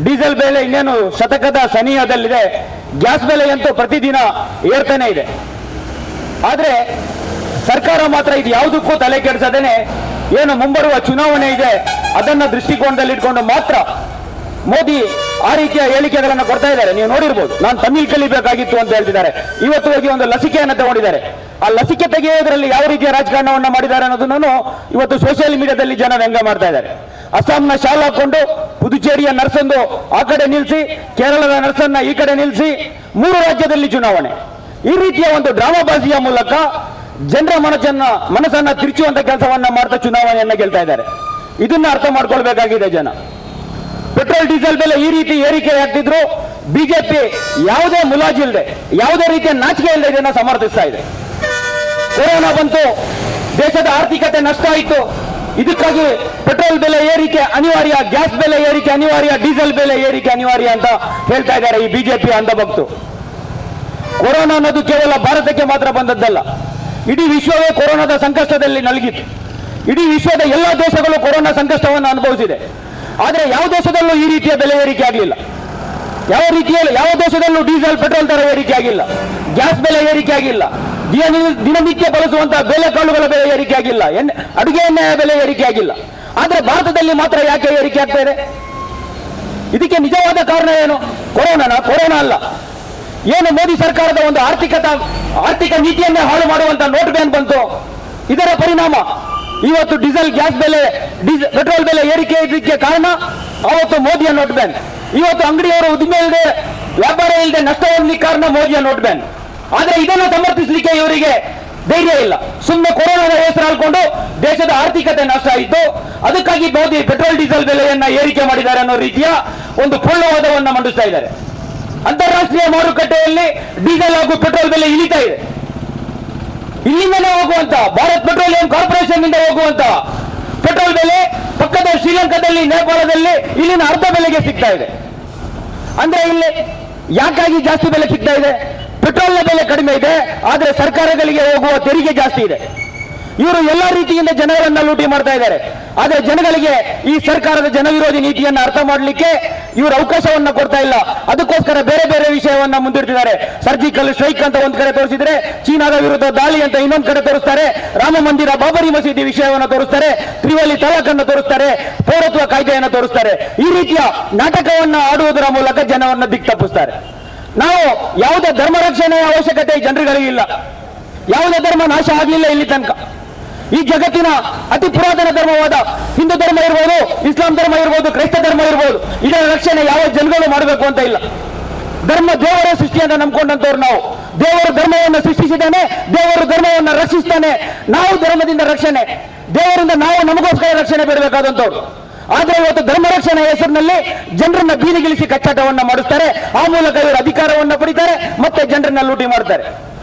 ಡೀಸೆಲ್ ಬೆಲೆ ಇನ್ನೇನು ಶತಕದ ಸನಿಹದಲ್ಲಿದೆ. ಗ್ಯಾಸ್ ಬೆಲೆಯಂತೂ ಪ್ರತಿದಿನ ಏರ್ತಾನೆ ಇದೆ. ಆದರೆ ಸರ್ಕಾರ ಮಾತ್ರ ಇದು ಯಾವುದಕ್ಕೂ ತಲೆ ಕೆಡಿಸದೇನೆ ಏನು ಮುಂಬರುವ ಚುನಾವಣೆ ಇದೆ ಅದನ್ನು ದೃಷ್ಟಿಕೋನದಲ್ಲಿ ಇಟ್ಕೊಂಡು ಮಾತ್ರ ಮೋದಿ ಆ ರೀತಿಯ ಹೇಳಿಕೆಗಳನ್ನು ಕೊಡ್ತಾ ಇದ್ದಾರೆ. ನೀವು ನೋಡಿರ್ಬೋದು, ನಾನು ತಮಿಳ್ ಕಲಿಬೇಕಾಗಿತ್ತು ಅಂತ ಹೇಳ್ತಿದ್ದಾರೆ. ಇವತ್ತು ಹೋಗಿ ಒಂದು ಲಸಿಕೆಯನ್ನು ತಗೊಂಡಿದ್ದಾರೆ. ಆ ಲಸಿಕೆ ತೆಗೆಯೋದ್ರಲ್ಲಿ ಯಾವ ರೀತಿಯ ರಾಜಕಾರಣವನ್ನು ಮಾಡಿದ್ದಾರೆ ಅನ್ನೋದನ್ನು ಇವತ್ತು ಸೋಷಿಯಲ್ ಮೀಡಿಯಾದಲ್ಲಿ ಜನ ವ್ಯಂಗ್ಯ ಮಾಡ್ತಾ ಇದ್ದಾರೆ. ಅಸ್ಸಾಂನ ಶಾಲ್ ಹಾಕೊಂಡು ಪುದುಚೇರಿಯ ನರ್ಸಂದು ಆ ಕಡೆ ನಿಲ್ಲಿಸಿ, ಕೇರಳದ ನರ್ಸನ್ನ ಈ ಕಡೆ ನಿಲ್ಲಿಸಿ, 3 ರಾಜ್ಯದಲ್ಲಿ ಚುನಾವಣೆ. ಈ ರೀತಿಯ ಒಂದು ಡ್ರಾಮಾಬಾಜಿಯ ಮೂಲಕ ಜನರ ಮನಸ್ಸನ್ನ ತಿರುಚುವಂತ ಕೆಲಸವನ್ನ ಮಾಡ್ತಾ ಚುನಾವಣೆಯನ್ನ ಗೆಲ್ತಾ ಇದ್ದಾರೆ. ಇದನ್ನ ಅರ್ಥ ಮಾಡ್ಕೊಳ್ಬೇಕಾಗಿದೆ ಜನ. ಪೆಟ್ರೋಲ್ ಡೀಸೆಲ್ ಬೆಲೆ ಈ ರೀತಿ ಏರಿಕೆ ಆಗ್ತಿದ್ರು ಬಿಜೆಪಿ ಯಾವುದೇ ಮುಲಾಜಿಲ್ಲದೆ, ಯಾವುದೇ ರೀತಿಯ ನಾಚಿಕೆ ಇಲ್ಲದೆ ಇದನ್ನ ಸಮರ್ಥಿಸ್ತಾ ಇದೆ. ಕೊರೋನಾ ಬಂತು, ದೇಶದ ಆರ್ಥಿಕತೆ ನಷ್ಟ ಆಯಿತು, ಇದಕ್ಕಾಗಿ ಪೆಟ್ರೋಲ್ ಬೆಲೆ ಏರಿಕೆ ಅನಿವಾರ್ಯ, ಗ್ಯಾಸ್ ಬೆಲೆ ಏರಿಕೆ ಅನಿವಾರ್ಯ, ಡೀಸೆಲ್ ಬೆಲೆ ಏರಿಕೆ ಅನಿವಾರ್ಯ ಅಂತ ಹೇಳ್ತಾ ಇದ್ದಾರೆ ಈ ಬಿಜೆಪಿ ಅಂಧಭಕ್ತರು. ಕೊರೋನಾ ಅನ್ನೋದು ಕೇವಲ ಭಾರತಕ್ಕೆ ಮಾತ್ರ ಬಂದದ್ದಲ್ಲ, ಇಡೀ ವಿಶ್ವವೇ ಕೊರೋನಾದ ಸಂಕಷ್ಟದಲ್ಲಿ ನಲುಗಿತ್ತು. ಇಡೀ ವಿಶ್ವದ ಎಲ್ಲ ದೇಶಗಳು ಕೊರೋನಾ ಸಂಕಷ್ಟವನ್ನು ಅನುಭವಿಸಿದೆ. ಆದರೆ ಯಾವ ದೇಶದಲ್ಲೂ ಈ ರೀತಿಯ ಬೆಲೆ ಏರಿಕೆ ಆಗಲಿಲ್ಲ. ಯಾವ ರೀತಿಯಲ್ಲಿ ಯಾವ ದೇಶದಲ್ಲೂ ಡೀಸೆಲ್ ಪೆಟ್ರೋಲ್ ದರ ಏರಿಕೆ ಆಗಿಲ್ಲ, ಗ್ಯಾಸ್ ಬೆಲೆ ಏರಿಕೆ ಆಗಿಲ್ಲ, ದಿನನಿತ್ಯ ಬಳಸುವಂತಹ ಬೇಳೆಕಾಳುಗಳ ಬೆಲೆ ಏರಿಕೆ ಆಗಿಲ್ಲ, ಅಡುಗೆ ಎಣ್ಣೆಯ ಬೆಲೆ ಏರಿಕೆ ಆಗಿಲ್ಲ. ಆದರೆ ಭಾರತದಲ್ಲಿ ಮಾತ್ರ ಯಾಕೆ ಏರಿಕೆ ಆಗ್ತಾ ಇದೆ? ಇದಕ್ಕೆ ನಿಜವಾದ ಕಾರಣ ಏನು? ಕೊರೋನಾನ? ಕೊರೋನಾ ಅಲ್ಲ. ಏನು ಮೋದಿ ಸರ್ಕಾರದ ಒಂದು ಆರ್ಥಿಕ ನೀತಿಯನ್ನೇ ಹಾಳು ಮಾಡುವಂತ ನೋಟ್ ಬ್ಯಾನ್ ಬಂತು, ಇದರ ಪರಿಣಾಮ ಇವತ್ತು ಡೀಸೆಲ್ ಗ್ಯಾಸ್ ಬೆಲೆ ಪೆಟ್ರೋಲ್ ಬೆಲೆ ಏರಿಕೆ ಇದಕ್ಕೆ ಕಾರಣ ಅವತ್ತು ಮೋದಿಯ ನೋಟ್ ಬ್ಯಾನ್. ಇವತ್ತು ಅಂಗಡಿಯವರು ಉದ್ದಿಮೆ ಇಲ್ಲದೆ ವ್ಯಾಪಾರ ಇಲ್ಲದೆ ನಷ್ಟ ಹೊಂದಲಿಕ್ಕೆ ಕಾರಣ ಮೋದಿಯ ನೋಟ್ ಬ್ಯಾನ್. ಆದ್ರೆ ಇದನ್ನು ಸಮರ್ಥಿಸಲಿಕ್ಕೆ ಇವರಿಗೆ ಧೈರ್ಯ ಇಲ್ಲ. ಸುಮ್ಮನೆ ಕೊರೋನಾದ ಹೆಸರು ಹಾಕೊಂಡು ದೇಶದ ಆರ್ಥಿಕತೆ ನಷ್ಟ ಆಯಿತು, ಅದಕ್ಕಾಗಿ ಮೋದಿ ಪೆಟ್ರೋಲ್ ಡೀಸೆಲ್ ಬೆಲೆಯನ್ನ ಏರಿಕೆ ಮಾಡಿದ್ದಾರೆ ಅನ್ನೋ ರೀತಿಯ ಒಂದು ಪೊಳ್ಳುವಾದವನ್ನು ಮಂಡಿಸ್ತಾ ಇದ್ದಾರೆ. ಅಂತಾರಾಷ್ಟ್ರೀಯ ಮಾರುಕಟ್ಟೆಯಲ್ಲಿ ಡೀಸೆಲ್ ಹಾಗೂ ಪೆಟ್ರೋಲ್ ಬೆಲೆ ಇಳಿತಾ ಇದೆ. ಇಲ್ಲಿಂದಲೇ ಹೋಗುವಂತ ಭಾರತ್ ಪೆಟ್ರೋಲಿಯಂ ಕಾರ್ಪೊರೇಷನ್ ನಿಂದ ಹೋಗುವಂತ ಪೆಟ್ರೋಲ್ ಬೆಲೆ ಪಕ್ಕದ ಶ್ರೀಲಂಕಾದಲ್ಲಿ, ನೇಪಾಳದಲ್ಲಿ ಇಲ್ಲಿನ ಅರ್ಧ ಬೆಲೆಗೆ ಸಿಗ್ತಾ ಇದೆ. ಅಂದ್ರೆ ಇಲ್ಲಿ ಯಾಕಾಗಿ ಜಾಸ್ತಿ ಬೆಲೆ ಸಿಗ್ತಾ ಇದೆ? ಪೆಟ್ರೋಲ್ನ ಬೆಲೆ ಕಡಿಮೆ ಇದೆ, ಆದ್ರೆ ಸರ್ಕಾರಗಳಿಗೆ ಹೋಗುವ ತೆರಿಗೆ ಜಾಸ್ತಿ ಇದೆ. ಇವರು ಎಲ್ಲ ರೀತಿಯಿಂದ ಜನರನ್ನ ಲೂಟಿ ಮಾಡ್ತಾ ಇದ್ದಾರೆ. ಆದ್ರೆ ಜನಗಳಿಗೆ ಈ ಸರ್ಕಾರದ ಜನವಿರೋಧಿ ನೀತಿಯನ್ನು ಅರ್ಥ ಮಾಡಲಿಕ್ಕೆ ಇವರು ಅವಕಾಶವನ್ನ ಕೊಡ್ತಾ ಇಲ್ಲ. ಅದಕ್ಕೋಸ್ಕರ ಬೇರೆ ಬೇರೆ ವಿಷಯವನ್ನ ಮುಂದಿಡ್ತಿದ್ದಾರೆ. ಸರ್ಜಿಕಲ್ ಸ್ಟ್ರೈಕ್ ಅಂತ ಒಂದ್ ಕಡೆ ತೋರಿಸಿದ್ರೆ, ಚೀನಾದ ವಿರುದ್ಧ ದಾಳಿ ಅಂತ ಇನ್ನೊಂದ್ ಕಡೆ ತೋರಿಸ್ತಾರೆ, ರಾಮ ಮಂದಿರ ಬಾಬರಿ ಮಸೀದಿ ವಿಷಯವನ್ನ ತೋರಿಸ್ತಾರೆ, ತ್ರಿವಳಿ ತಲಾಖ್ ಅನ್ನು ತೋರಿಸ್ತಾರೆ, ಪೌರತ್ವ ಕಾಯ್ದೆಯನ್ನು ತೋರಿಸ್ತಾರೆ. ಈ ರೀತಿಯ ನಾಟಕವನ್ನ ಆಡುವುದರ ಮೂಲಕ ಜನವನ್ನ ದಿಕ್ ತಪ್ಪಿಸ್ತಾರೆ. ನಾವು ಯಾವುದೇ ಧರ್ಮ ರಕ್ಷಣೆಯ ಅವಶ್ಯಕತೆ ಈ ಜನರುಗಳಿಗೆ ಇಲ್ಲ. ಯಾವುದೇ ಧರ್ಮ ನಾಶ ಆಗಲಿಲ್ಲ ಇಲ್ಲಿ ತನಕ. ಈ ಜಗತ್ತಿನ ಅತಿ ಪುರಾತನ ಧರ್ಮವಾದ ಹಿಂದೂ ಧರ್ಮ ಇರ್ಬೋದು, ಇಸ್ಲಾಂ ಧರ್ಮ ಇರ್ಬೋದು, ಕ್ರೈಸ್ತ ಧರ್ಮ ಇರ್ಬೋದು, ಇದರ ರಕ್ಷಣೆ ಯಾವ ಜನಗಳು ಮಾಡಬೇಕು ಅಂತ ಇಲ್ಲ. ಧರ್ಮ ದೇವರ ಸೃಷ್ಟಿ ಅಂತ ನಂಬ್ಕೊಂಡಂತವ್ರು ನಾವು. ದೇವರು ಧರ್ಮವನ್ನು ಸೃಷ್ಟಿಸಿದ್ದಾನೆ, ದೇವರು ಧರ್ಮವನ್ನು ರಕ್ಷಿಸ್ತಾನೆ. ನಾವು ಧರ್ಮದಿಂದ ರಕ್ಷಣೆ, ದೇವರಿಂದ ನಾವು ನಮಗೋಸ್ಕರ ರಕ್ಷಣೆ ಬೇಡಬೇಕಾದಂತವ್ರು. ಆದ್ರೆ ಇವತ್ತು ಧರ್ಮ ರಕ್ಷಣೆ ಹೆಸರಿನಲ್ಲಿ ಜನರನ್ನ ಬೀದಿಗಿಳಿಸಿ ಕಚ್ಚಾಟವನ್ನ ಮಾಡಿಸ್ತಾರೆ. ಆ ಮೂಲಕ ಇವರು ಅಧಿಕಾರವನ್ನ ಪಡಿತಾರೆ, ಮತ್ತೆ ಜನರನ್ನ ಲೂಟಿ ಮಾಡ್ತಾರೆ.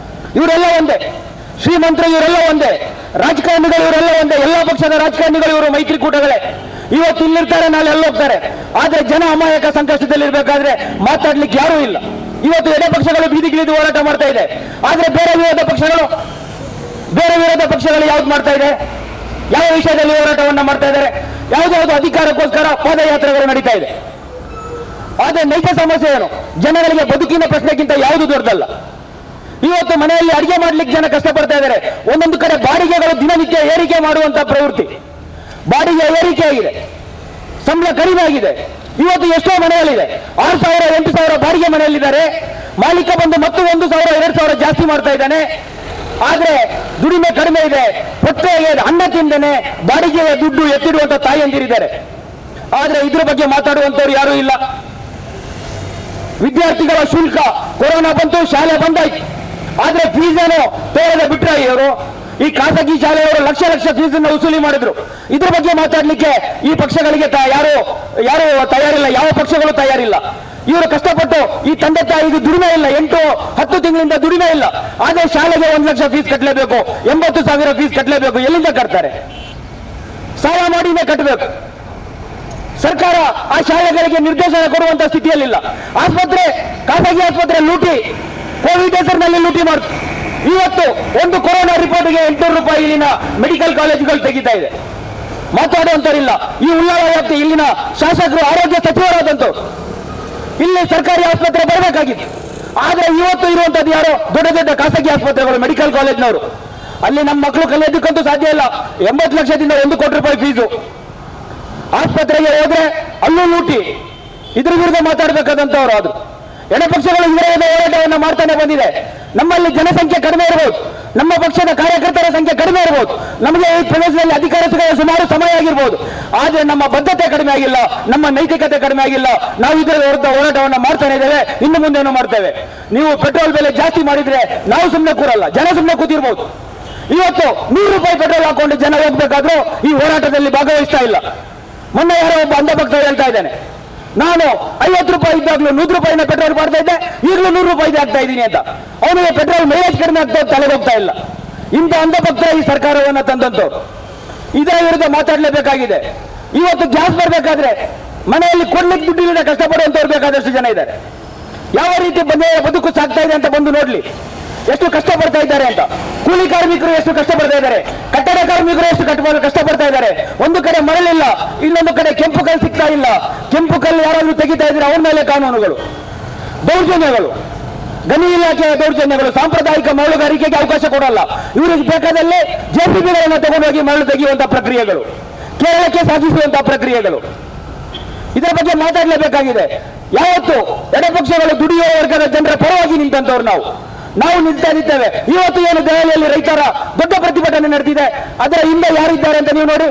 ಇವರೆಲ್ಲ ಒಂದೇ, ಶ್ರೀಮಂತರು ಇವರೆಲ್ಲ ಒಂದೇ, ರಾಜಕಾರಣಿಗಳು ಇವರೆಲ್ಲ ಒಂದೇ, ಎಲ್ಲಾ ಪಕ್ಷದ ರಾಜಕಾರಣಿಗಳು ಇವರು ಮೈತ್ರಿಕೂಟಗಳೇ. ಇವತ್ತು ಇಲ್ಲಿರ್ತಾರೆ, ನಾಳೆ ಅಲ್ಲಿ ಹೋಗ್ತಾರೆ. ಆದ್ರೆ ಜನ ಅಮಾಯಕ ಸಂಕಷ್ಟದಲ್ಲಿ ಇರ್ಬೇಕಾದ್ರೆ ಮಾತಾಡ್ಲಿಕ್ಕೆ ಯಾರೂ ಇಲ್ಲ. ಇವತ್ತು ಎಡ ಪಕ್ಷಗಳು ಬೀದಿಗಿಳಿದು ಹೋರಾಟ ಮಾಡ್ತಾ ಇದೆ, ಆದ್ರೆ ಬೇರೆ ವಿರೋಧ ಪಕ್ಷಗಳು ಯಾವ್ದು ಮಾಡ್ತಾ ಇದೆ? ಯಾವ ವಿಷಯದಲ್ಲಿ ಹೋರಾಟವನ್ನ ಮಾಡ್ತಾ ಇದ್ದಾರೆ? ಯಾವುದ್ಯಾವುದು ಅಧಿಕಾರಕ್ಕೋಸ್ಕರ ಪಾದಯಾತ್ರೆಗಳು ನಡೀತಾ ಇದೆ. ಆದರೆ ನೈಜ ಸಮಸ್ಯೆ ಏನು? ಜನಗಳಿಗೆ ಬದುಕಿನ ಪ್ರಶ್ನೆಗಿಂತ ಯಾವುದು ದೊಡ್ಡದಲ್ಲ. ಇವತ್ತು ಮನೆಯಲ್ಲಿ ಅಡಿಗೆ ಮಾಡ್ಲಿಕ್ಕೆ ಜನ ಕಷ್ಟಪಡ್ತಾ ಇದ್ದಾರೆ. ಒಂದೊಂದು ಕಡೆ ಬಾಡಿಗೆಗಳು ದಿನನಿತ್ಯ ಏರಿಕೆ ಮಾಡುವಂತ ಪ್ರವೃತ್ತಿ, ಬಾಡಿಗೆ ಏರಿಕೆ ಆಗಿದೆ, ಸಂಬಳ ಕಡಿಮೆ ಆಗಿದೆ. ಇವತ್ತು ಎಷ್ಟೋ ಮನೆಯಲ್ಲಿದೆ 6,000 8,000 ಬಾಡಿಗೆ ಮನೆಯಲ್ಲಿದ್ದಾರೆ. ಮಾಲೀಕ ಬಂದು ಮತ್ತು 1,000 2,000 ಜಾಸ್ತಿ ಮಾಡ್ತಾ ಇದ್ದಾನೆ. ಆದ್ರೆ ದುಡಿಮೆ ಕಡಿಮೆ ಇದೆ, ಹೊಟ್ಟೆಗೆ ಅನ್ನ ತಿಂದೇನೆ ಬಾಡಿಗೆಯ ದುಡ್ಡು ಎತ್ತಿಡುವಂತ ತಾಯಿಯಂದಿರಿದ್ದಾರೆ. ಆದ್ರೆ ಇದ್ರ ಬಗ್ಗೆ ಮಾತಾಡುವಂತವ್ರು ಯಾರೂ ಇಲ್ಲ. ವಿದ್ಯಾರ್ಥಿಗಳ ಶುಲ್ಕ, ಕೊರೋನಾ ಬಂತು, ಶಾಲೆ ಬಂದಾಯ್ತು, ಆದ್ರೆ ಫೀಸ್ ಏನೋ ತೋರದ ಬಿಟ್ರೆ ಇವರು ಈ ಖಾಸಗಿ ಶಾಲೆಯವರು ಲಕ್ಷ ಲಕ್ಷ ಫೀಸ್ ಅನ್ನು ವಸೂಲಿ ಮಾಡಿದ್ರು. ಇದ್ರ ಬಗ್ಗೆ ಮಾತಾಡ್ಲಿಕ್ಕೆ ಈ ಪಕ್ಷಗಳಿಗೆ ಯಾರು ಯಾರು ತಯಾರಿಲ್ಲ, ಯಾವ ಪಕ್ಷಗಳು ತಯಾರಿಲ್ಲ. ಇವರು ಕಷ್ಟಪಟ್ಟು ಈ ತಂದೆ ತಾಯಿಗೆ ದುಡಿಮೆ ಇಲ್ಲ, 8-10 ತಿಂಗಳಿಂದ ದುಡಿಮೆ ಇಲ್ಲ, ಆದ್ರೆ ಶಾಲೆಗೆ 1 ಲಕ್ಷ ಫೀಸ್ ಕಟ್ಟಲೇಬೇಕು, 80,000 ಫೀಸ್ ಕಟ್ಟಲೇಬೇಕು. ಎಲ್ಲಿಂದ ಕಟ್ತಾರೆ? ಸಾಲ ಮಾಡಿನೇ ಕಟ್ಟಬೇಕು. ಸರ್ಕಾರ ಆ ಶಾಲೆಗಳಿಗೆ ನಿರ್ದೇಶನ ಕೊಡುವಂತ ಸ್ಥಿತಿಯಲ್ಲಿಲ್ಲ. ಆಸ್ಪತ್ರೆ, ಖಾಸಗಿ ಆಸ್ಪತ್ರೆ ಲೂಟಿ, ಕೋವಿಡ್ ಹೆಸರಿನಲ್ಲಿ ಲೂಟಿ ಮಾಡ್ತು. ಇವತ್ತು ಒಂದು ಕೊರೋನಾ ರಿಪೋರ್ಟ್ಗೆ 800 ರೂಪಾಯಿ ಇಲ್ಲಿನ ಮೆಡಿಕಲ್ ಕಾಲೇಜುಗಳು ತೆಗಿತಾ ಇದೆ. ಮಾತಾಡುವಂತರಿಲ್ಲ. ಈ ಉಳ್ಳಾಲ ವ್ಯಾಪ್ತಿ ಇಲ್ಲಿನ ಶಾಸಕರು, ಆರೋಗ್ಯ ಸಚಿವರಾದಂತವ್ರು, ಇಲ್ಲಿ ಸರ್ಕಾರಿ ಆಸ್ಪತ್ರೆ ಬರಬೇಕಾಗಿತ್ತು. ಆದ್ರೆ ಇವತ್ತು ಇರುವಂತದ್ದು ಯಾರು? ದೊಡ್ಡ ದೊಡ್ಡ ಖಾಸಗಿ ಆಸ್ಪತ್ರೆಗಳು, ಮೆಡಿಕಲ್ ಕಾಲೇಜ್ನವರು. ಅಲ್ಲಿ ನಮ್ಮ ಮಕ್ಕಳು ಕಲಿಯೋದಕ್ಕಂತೂ ಸಾಧ್ಯ ಇಲ್ಲ. 80 ಲಕ್ಷದಿಂದ 1 ಕೋಟಿ ರೂಪಾಯಿ ಫೀಸು. ಆಸ್ಪತ್ರೆಗೆ ಹೋದ್ರೆ ಅಲ್ಲೂ ಲೂಟಿ. ಇದ್ರ ವಿರುದ್ಧ ಮಾತಾಡಬೇಕಾದಂತವ್ರು ಅದು. ಎಡಪಕ್ಷಗಳು ಇದರ ವಿರುದ್ಧ ಹೋರಾಟವನ್ನು ಮಾಡ್ತಾನೆ ಬಂದಿದೆ. ನಮ್ಮಲ್ಲಿ ಜನಸಂಖ್ಯೆ ಕಡಿಮೆ ಇರಬಹುದು, ನಮ್ಮ ಪಕ್ಷದ ಕಾರ್ಯಕರ್ತರ ಸಂಖ್ಯೆ ಕಡಿಮೆ ಇರಬಹುದು, ನಮಗೆ ಈ ಪ್ರದೇಶದಲ್ಲಿ ಅಧಿಕಾರ ಸಿಗಲು ಸುಮಾರು ಸಮಯ ಆಗಿರ್ಬೋದು, ಆದ್ರೆ ನಮ್ಮ ಬದ್ಧತೆ ಕಡಿಮೆ ಆಗಿಲ್ಲ, ನಮ್ಮ ನೈತಿಕತೆ ಕಡಿಮೆ ಆಗಿಲ್ಲ. ನಾವು ಇದರ ವಿರುದ್ಧ ಹೋರಾಟವನ್ನು ಮಾಡ್ತಾನೆ ಇದ್ದೇವೆ, ಇನ್ನು ಮುಂದೆನೂ ಮಾಡ್ತೇವೆ. ನೀವು ಪೆಟ್ರೋಲ್ ಬೆಲೆ ಜಾಸ್ತಿ ಮಾಡಿದ್ರೆ ನಾವು ಸುಮ್ಮನೆ ಕೂರಲ್ಲ, ಜನ ಸುಮ್ಮನೆ ಕೂತಿರ್ಬೋದು. ಇವತ್ತು 100 ರೂಪಾಯಿ ಪೆಟ್ರೋಲ್ ಹಾಕೊಂಡು ಜನ ಹೋಗ್ಬೇಕಾದ್ರೂ ಈ ಹೋರಾಟದಲ್ಲಿ ಭಾಗವಹಿಸ್ತಾ ಇಲ್ಲ. ಮೊನ್ನೆ ಯಾರೋ ಒಬ್ಬ ಅಂಧಭಕ್ತರು ಹೇಳ್ತಾ ಇದ್ದಾನೆ, ನಾನು 50 ರೂಪಾಯಿ ಇದ್ದಾಗಲೂ 100 ರೂಪಾಯಿನ ಪೆಟ್ರೋಲ್ ಮಾಡ್ತಾ ಇದ್ದೆ, ಈಗಲೂ 100 ರೂಪಾಯಿ ಆಗ್ತಾ ಇದ್ದೀನಿ ಅಂತ. ಅವನಿಗೆ ಪೆಟ್ರೋಲ್ ಮೈಲೇಜ್ ಕಡಿಮೆ ಆಗ್ತಾ ತಲೆಗೆ ಹೋಗ್ತಾ ಇಲ್ಲ. ಇಂಥ ಅಂಧಭಕ್ತರ ಈ ಸರ್ಕಾರವನ್ನ ತಂದಂತವ್ರು. ಇದರ ವಿರುದ್ಧ ಮಾತಾಡಲೇಬೇಕಾಗಿದೆ. ಇವತ್ತು ಗ್ಯಾಸ್ ಬರ್ಬೇಕಾದ್ರೆ ಮನೆಯಲ್ಲಿ ಕೊಡ್ಲಿಕ್ಕೆ ದುಡ್ಡಿಲ್ಲದೆ ಕಷ್ಟಪಡುವಂತವ್ರು ಬೇಕಾದಷ್ಟು ಜನ ಇದ್ದಾರೆ. ಯಾವ ರೀತಿ ಬದುಕು ಸಾಗ್ತಾ ಇದೆ ಅಂತ ಬಂದು ನೋಡ್ಲಿ, ಎಷ್ಟು ಕಷ್ಟ ಪಡ್ತಾ ಇದ್ದಾರೆ ಅಂತ. ಕೂಲಿ ಕಾರ್ಮಿಕರು ಎಷ್ಟು ಕಷ್ಟ ಪಡ್ತಾ ಇದ್ದಾರೆ, ಕಟ್ಟಡ ಕಾರ್ಮಿಕರು ಎಷ್ಟು ಕಷ್ಟ ಪಡ್ತಾ ಇದ್ದಾರೆ. ಒಂದು ಕಡೆ ಮರಳಿಲ್ಲ, ಇನ್ನೊಂದು ಕಡೆ ಕೆಂಪು ಕಲ್ಲು ಸಿಗ್ತಾ ಇಲ್ಲ. ಕೆಂಪು ಕಲ್ಲು ಯಾರಾದ್ರೂ ತೆಗಿತಾ ಇದ್ರೆ ಅವ್ರ ಮೇಲೆ ಕಾನೂನುಗಳು, ದೌರ್ಜನ್ಯಗಳು, ಗಣಿ ಇಲಾಖೆಯ ದೌರ್ಜನ್ಯಗಳು. ಸಾಂಪ್ರದಾಯಿಕ ಮರಳುಗಾರಿಕೆಗೆ ಅವಕಾಶ ಕೊಡಲ್ಲ. ಇವರಿಗೆ ಬೇಕಾದಲ್ಲಿ ಜೆಸಿಬಿಗಳನ್ನು ತಗೊಂಡೋಗಿ ಮರಳು ತೆಗೆಯುವಂತಹ ಪ್ರಕ್ರಿಯೆಗಳು, ಕೇರಳಕ್ಕೆ ಸಾಗಿಸುವಂತಹ ಪ್ರಕ್ರಿಯೆಗಳು, ಇದರ ಬಗ್ಗೆ ಮಾತಾಡಲೇಬೇಕಾಗಿದೆ. ಯಾವತ್ತು ಎಡಪಕ್ಷಗಳು ದುಡಿಯುವ ವರ್ಗದ ಜನರ ಪರವಾಗಿ ನಿಂತಂತವ್ರು ನಾವು ನಾವು ನಿಲ್ತಾ ನಿಂತೇವೆ. ಇವತ್ತು ಏನು ದೆಹಲಿಯಲ್ಲಿ ರೈತರ ದೊಡ್ಡ ಪ್ರತಿಭಟನೆ ನಡೆದಿದೆ, ಅದರ ಹಿಂದೆ ಯಾರಿದ್ದಾರೆ ಅಂತ ನೀವು ನೋಡಿ.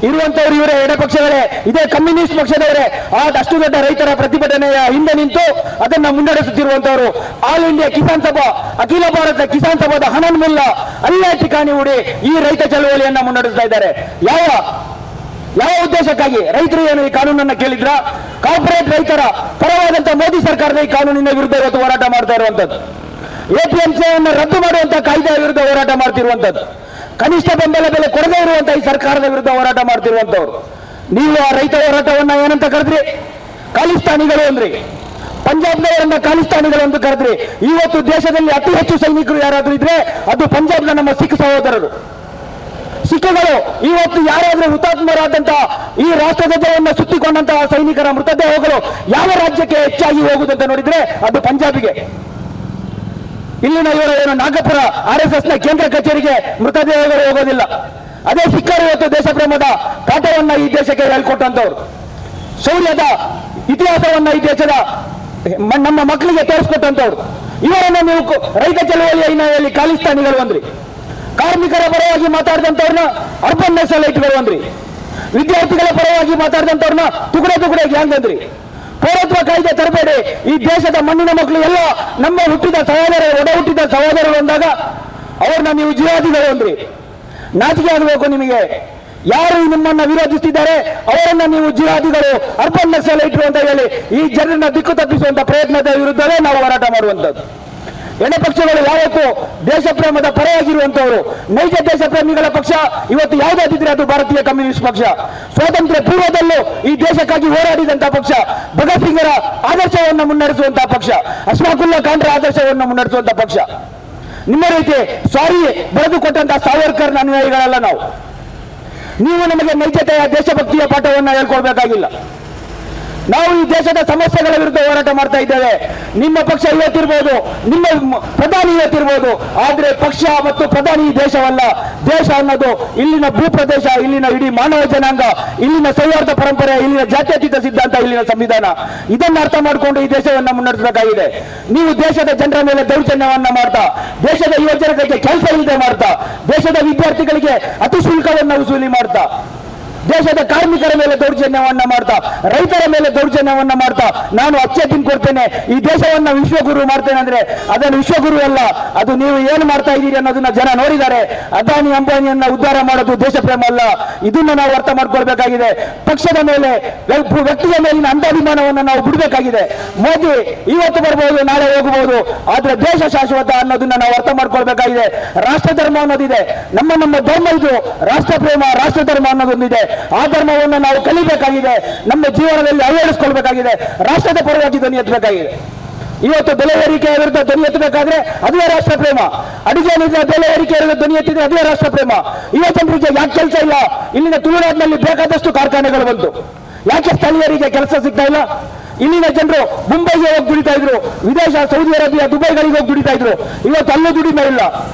ಇರುವಂತವ್ರು ಇವರೇ, ಎಡಪಕ್ಷಗಳೇ, ಇದೇ ಕಮ್ಯುನಿಸ್ಟ್ ಪಕ್ಷದವರೇ. ಆ ಅಷ್ಟು ದೊಡ್ಡ ರೈತರ ಪ್ರತಿಭಟನೆಯ ಹಿಂದೆ ನಿಂತು ಅದನ್ನ ಮುನ್ನಡೆಸುತ್ತಿರುವಂತವರು ಆಲ್ ಇಂಡಿಯಾ ಕಿಸಾನ್ ಸಭಾ, ಅಖಿಲ ಭಾರತ ಕಿಸಾನ್ ಸಭಾದ ಹನನ್ ಮುಲ್ಲಾ ಅಲ್ಲೇ ಠಿಕಾಣಿ ಹೂಡಿ ಈ ರೈತ ಚಳವಳಿಯನ್ನ ಮುನ್ನಡೆಸ್ತಾ ಇದ್ದಾರೆ. ಯಾವ ಯಾವ ಉದ್ದೇಶಕ್ಕಾಗಿ ರೈತರು ಏನು ಈ ಕಾನೂನನ್ನ ಕೇಳಿದ್ರ? ಕಾರ್ಪೊರೇಟ್ ರೈತರ ಪರವಾದಂತ ಮೋದಿ ಸರ್ಕಾರದ ಈ ಕಾನೂನಿನ ವಿರುದ್ಧ ಇವತ್ತು ಹೋರಾಟ ಮಾಡ್ತಾ ಇರುವಂತದ್ದು, ಎಪಿಎಂಸಿಯನ್ನು ರದ್ದು ಮಾಡುವಂತಹ ಕಾಯ್ದೆಯ ವಿರುದ್ಧ ಹೋರಾಟ ಮಾಡ್ತಿರುವಂತದ್ದು, ಕನಿಷ್ಠ ಬೆಂಬಲ ಬೆಲೆ ಕೊಡದೇ ಇರುವಂತಹ ಈ ಸರ್ಕಾರದ ವಿರುದ್ಧ ಹೋರಾಟ ಮಾಡ್ತಿರುವಂತವ್ರು. ನೀವು ಆ ರೈತ ಹೋರಾಟವನ್ನ ಏನಂತ ಕರೆದ್ರಿ? ಖಾಲಿಸ್ತಾನಿಗಳು ಅಂದ್ರಿ, ಪಂಜಾಬ್ನವರನ್ನ ಖಾಲಿಸ್ತಾನಿಗಳು ಎಂದು ಕರೆದ್ರಿ. ಇವತ್ತು ದೇಶದಲ್ಲಿ ಅತಿ ಹೆಚ್ಚು ಸೈನಿಕರು ಯಾರಾದ್ರೂ ಇದ್ರೆ ಅದು ಪಂಜಾಬ್ನ ನಮ್ಮ ಸಿಖ್ ಸಹೋದರರು, ಸಿಖ್ಗಳು. ಇವತ್ತು ಯಾರಾದ್ರೂ ಹುತಾತ್ಮರಾದಂತಹ ಈ ರಾಷ್ಟ್ರಧ್ವಜವನ್ನು ಸುತ್ತಿಕೊಂಡಂತಹ ಸೈನಿಕರ ಮೃತದೇಹಗಳು ಯಾವ ರಾಜ್ಯಕ್ಕೆ ಹೆಚ್ಚಾಗಿ ಹೋಗುದಂತ ನೋಡಿದ್ರೆ ಅದು ಪಂಜಾಬಿಗೆ. ಇಲ್ಲಿನ ಇವರು ಏನು ನಾಗಪುರ RSS ನ ಕೇಂದ್ರ ಕಚೇರಿಗೆ ಮೃತದೇಹಗಳು ಹೋಗೋದಿಲ್ಲ. ಅದೇ ಸಿಖ್ಖರು ಇವತ್ತು ದೇಶಪ್ರೇಮದ ಪಾಠವನ್ನ ಈ ದೇಶಕ್ಕೆ ಹೇಳ್ಕೊಟ್ಟಂತವ್ರು, ಶೌರ್ಯದ ಇತಿಹಾಸವನ್ನ ಈ ದೇಶದ ನಮ್ಮ ಮಕ್ಕಳಿಗೆ ತೋರಿಸ್ಕೊಟ್ಟಂತವ್ರು. ಇವರನ್ನು ನೀವು ರೈತ ಚಳವಳಿಯ ಹಿನ್ನೆಲೆಯಲ್ಲಿ ಖಾಲಿಸ್ತಾನಿಗಳು ಅಂದ್ರಿ, ಕಾರ್ಮಿಕರ ಪರವಾಗಿ ಮಾತಾಡಿದಂತವ್ರನ್ನ ಅರ್ಬನ್ ನಕ್ಸಲೈಟ್ಗಳು ಅಂದ್ರಿ, ವಿದ್ಯಾರ್ಥಿಗಳ ಪರವಾಗಿ ಮಾತಾಡಿದಂತವ್ರನ್ನ ತುಗುಡೆ ತುಗುಡೆ ಗ್ಯಾಂಗ್ ಅಂದ್ರಿ. ಪೌರತ್ವ ಕಾಯ್ದೆ ತರಬೇಡಿ, ಈ ದೇಶದ ಮಣ್ಣಿನ ಮಕ್ಕಳು ಎಲ್ಲ ನಮ್ಮ ಹುಟ್ಟಿದ ಸಹೋದರ, ಒಡ ಹುಟ್ಟಿದ ಸಹೋದರರು ಅಂದಾಗ ಅವ್ರನ್ನ ನೀವು ಜಿಹಾದಿಗಳು ಅಂದ್ರಿ. ನಾಚಿಕೆ ಆಗಬೇಕು ನಿಮಗೆ. ಯಾರು ನಿಮ್ಮನ್ನ ವಿರೋಧಿಸ್ತಿದ್ದಾರೆ ಅವರನ್ನ ನೀವು ಜಿಹಾದಿಗಳು, ಅರ್ಬನ್ ನಕ್ಸಲೈಟ್ರು ಅಂತ ಹೇಳಿ ಈ ಜನರನ್ನ ದಿಕ್ಕು ತಪ್ಪಿಸುವಂತ ಪ್ರಯತ್ನದ ವಿರುದ್ಧವೇ ನಾವು ಹೋರಾಟ ಮಾಡುವಂತದ್ದು. ಎಡಪಕ್ಷಗಳು ಯಾವತ್ತು ದೇಶಪ್ರೇಮದ ಪರವಾಗಿರುವಂತವರು, ನೈಜ ದೇಶಪ್ರೇಮಿಗಳ ಪಕ್ಷ ಇವತ್ತು ಯಾವುದಾದಿದ್ರೆ ಅದು ಭಾರತೀಯ ಕಮ್ಯುನಿಸ್ಟ್ ಪಕ್ಷ. ಸ್ವಾತಂತ್ರ್ಯ ಪೂರ್ವದಲ್ಲೂ ಈ ದೇಶಕ್ಕಾಗಿ ಹೋರಾಡಿದಂತಹ ಪಕ್ಷ, ಭಗತ್ ಸಿಂಗರ ಆದರ್ಶವನ್ನು ಮುನ್ನಡೆಸುವಂತಹ ಪಕ್ಷ, ಅಶ್ಫಾಕುಲ್ಲಾ ಖಾನ್ರ ಆದರ್ಶವನ್ನು ಮುನ್ನಡೆಸುವಂತಹ ಪಕ್ಷ. ನಿಮ್ಮ ರೀತಿ ಸಾರಿ ಬರೆದು ಕೊಟ್ಟಂತಹ ಸಾವರ್ಕರ್ನ ಅನುಯಾಯಿಗಳಲ್ಲ ನಾವು. ನೀವು ನಮಗೆ ನೈಜತೆಯ ದೇಶಭಕ್ತಿಯ ಪಾಠವನ್ನು ಹೇಳ್ಕೊಳ್ಬೇಕಾಗಿಲ್ಲ. ನಾವು ಈ ದೇಶದ ಸಮಸ್ಯೆಗಳ ವಿರುದ್ಧ ಹೋರಾಟ ಮಾಡ್ತಾ ಇದ್ದೇವೆ. ನಿಮ್ಮ ಪಕ್ಷ ಇವತ್ತಿರ್ಬೋದು, ನಿಮ್ಮ ಪ್ರಧಾನಿ ಇವತ್ತಿರ್ಬೋದು, ಆದ್ರೆ ಪಕ್ಷ ಮತ್ತು ಪ್ರಧಾನಿ ಈ ದೇಶವಲ್ಲ. ದೇಶ ಅನ್ನೋದು ಇಲ್ಲಿನ ಭೂಪ್ರದೇಶ, ಇಲ್ಲಿನ ಇಡೀ ಮಾನವ ಜನಾಂಗ, ಇಲ್ಲಿನ ಸೌಹಾರ್ದ ಪರಂಪರೆ, ಇಲ್ಲಿನ ಜಾತ್ಯತೀತ ಸಿದ್ಧಾಂತ, ಇಲ್ಲಿನ ಸಂವಿಧಾನ. ಇದನ್ನು ಅರ್ಥ ಮಾಡಿಕೊಂಡು ಈ ದೇಶವನ್ನು ಮುನ್ನಡೆಸಬೇಕಾಗಿದೆ. ನೀವು ದೇಶದ ಜನರ ಮೇಲೆ ದೌರ್ಜನ್ಯವನ್ನ ಮಾಡ್ತಾ, ದೇಶದ ಯುವ ಜನತೆಗೆ ಕೆಲಸ ಇಲ್ಲದೆ ಮಾಡ್ತಾ, ದೇಶದ ವಿದ್ಯಾರ್ಥಿಗಳಿಗೆ ಅತಿ ಶುಲ್ಕವನ್ನು ವಸೂಲಿ ಮಾಡ್ತಾ, ದೇಶದ ಕಾರ್ಮಿಕರ ಮೇಲೆ ದೌರ್ಜನ್ಯವನ್ನ ಮಾಡ್ತಾ, ರೈತರ ಮೇಲೆ ದೌರ್ಜನ್ಯವನ್ನ ಮಾಡ್ತಾ, ನಾನು ಅಚ್ಚೆ ತಿನ್ ಕೊಡ್ತೇನೆ, ಈ ದೇಶವನ್ನ ವಿಶ್ವಗುರು ಮಾಡ್ತೇನೆ ಅಂದ್ರೆ ಅದನ್ನು ವಿಶ್ವಗುರು ಅಲ್ಲ, ಅದು ನೀವು ಏನು ಮಾಡ್ತಾ ಇದ್ದೀರಿ ಅನ್ನೋದನ್ನ ಜನ ನೋಡಿದ್ದಾರೆ. ಅದಾನಿ ಅಂಬಾನಿಯನ್ನ ಉದ್ಧಾರ ಮಾಡೋದು ದೇಶ ಪ್ರೇಮ ಅಲ್ಲ. ಇದನ್ನ ನಾವು ಅರ್ಥ ಮಾಡ್ಕೊಳ್ಬೇಕಾಗಿದೆ. ಪಕ್ಷದ ಮೇಲೆ, ವ್ಯಕ್ತಿಯ ಮೇಲಿನ ಅಂಧಾಭಿಮಾನವನ್ನು ನಾವು ಬಿಡಬೇಕಾಗಿದೆ. ಮೋದಿ ಇವತ್ತು ಬರ್ಬೋದು, ನಾಳೆ ಹೋಗಬಹುದು, ಆದ್ರೆ ದೇಶ ಶಾಶ್ವತ ಅನ್ನೋದನ್ನ ನಾವು ಅರ್ಥ ಮಾಡ್ಕೊಳ್ಬೇಕಾಗಿದೆ. ರಾಷ್ಟ್ರ ಧರ್ಮ ಅನ್ನೋದಿದೆ, ನಮ್ಮ ನಮ್ಮ ಧರ್ಮ ಇದು, ರಾಷ್ಟ್ರ ಪ್ರೇಮ, ರಾಷ್ಟ್ರ ಧರ್ಮ ಅನ್ನೋದೊಂದಿದೆ. ಆ ಧರ್ಮವನ್ನು ನಾವು ಕಲಿಬೇಕಾಗಿದೆ, ನಮ್ಮ ಜೀವನದಲ್ಲಿ ಅಳವಡಿಸಿಕೊಳ್ಬೇಕಾಗಿದೆ, ರಾಷ್ಟ್ರದ ಪರವಾಗಿ ಧ್ವನಿ ಎತ್ತಬೇಕಾಗಿದೆ. ಇವತ್ತು ಬೆಲೆ ಏರಿಕೆಯ ವಿರುದ್ಧ ಧ್ವನಿ ಎತ್ತಬೇಕಾದ್ರೆ ಅದುವೇ ರಾಷ್ಟ್ರ ಪ್ರೇಮ. ಅಡುಗೆ ಬೆಲೆ ಏರಿಕೆ ವಿರುದ್ಧ ಧ್ವನಿ ಎತ್ತಿದ್ರೆ ಅದುವೇ ರಾಷ್ಟ್ರ ಪ್ರೇಮ. ಯುವ ಜನರಿಗೆ ಯಾಕೆ ಕೆಲಸ ಇಲ್ಲ? ಇಲ್ಲಿನ ತುಳುನಾಡಿನಲ್ಲಿ ಬೇಕಾದಷ್ಟು ಕಾರ್ಖಾನೆಗಳು ಬಂತು, ಯಾಕೆ ಸ್ಥಳೀಯರಿಗೆ ಕೆಲಸ ಸಿಗ್ತಾ ಇಲ್ಲ? ಇಲ್ಲಿನ ಜನರು ಮುಂಬೈಗೆ ಹೋಗಿ ದುಡಿತಾ ಇದ್ರು, ವಿದೇಶ ಸೌದಿ ಅರೇಬಿಯಾ ದುಬೈಗಳಿಗೆ ಹೋಗಿ ದುಡಿತಾ ಇದ್ರು, ಇವತ್ತು ಅಲ್ಲೂ ದುಡಿಮೆ ಇಲ್ಲ,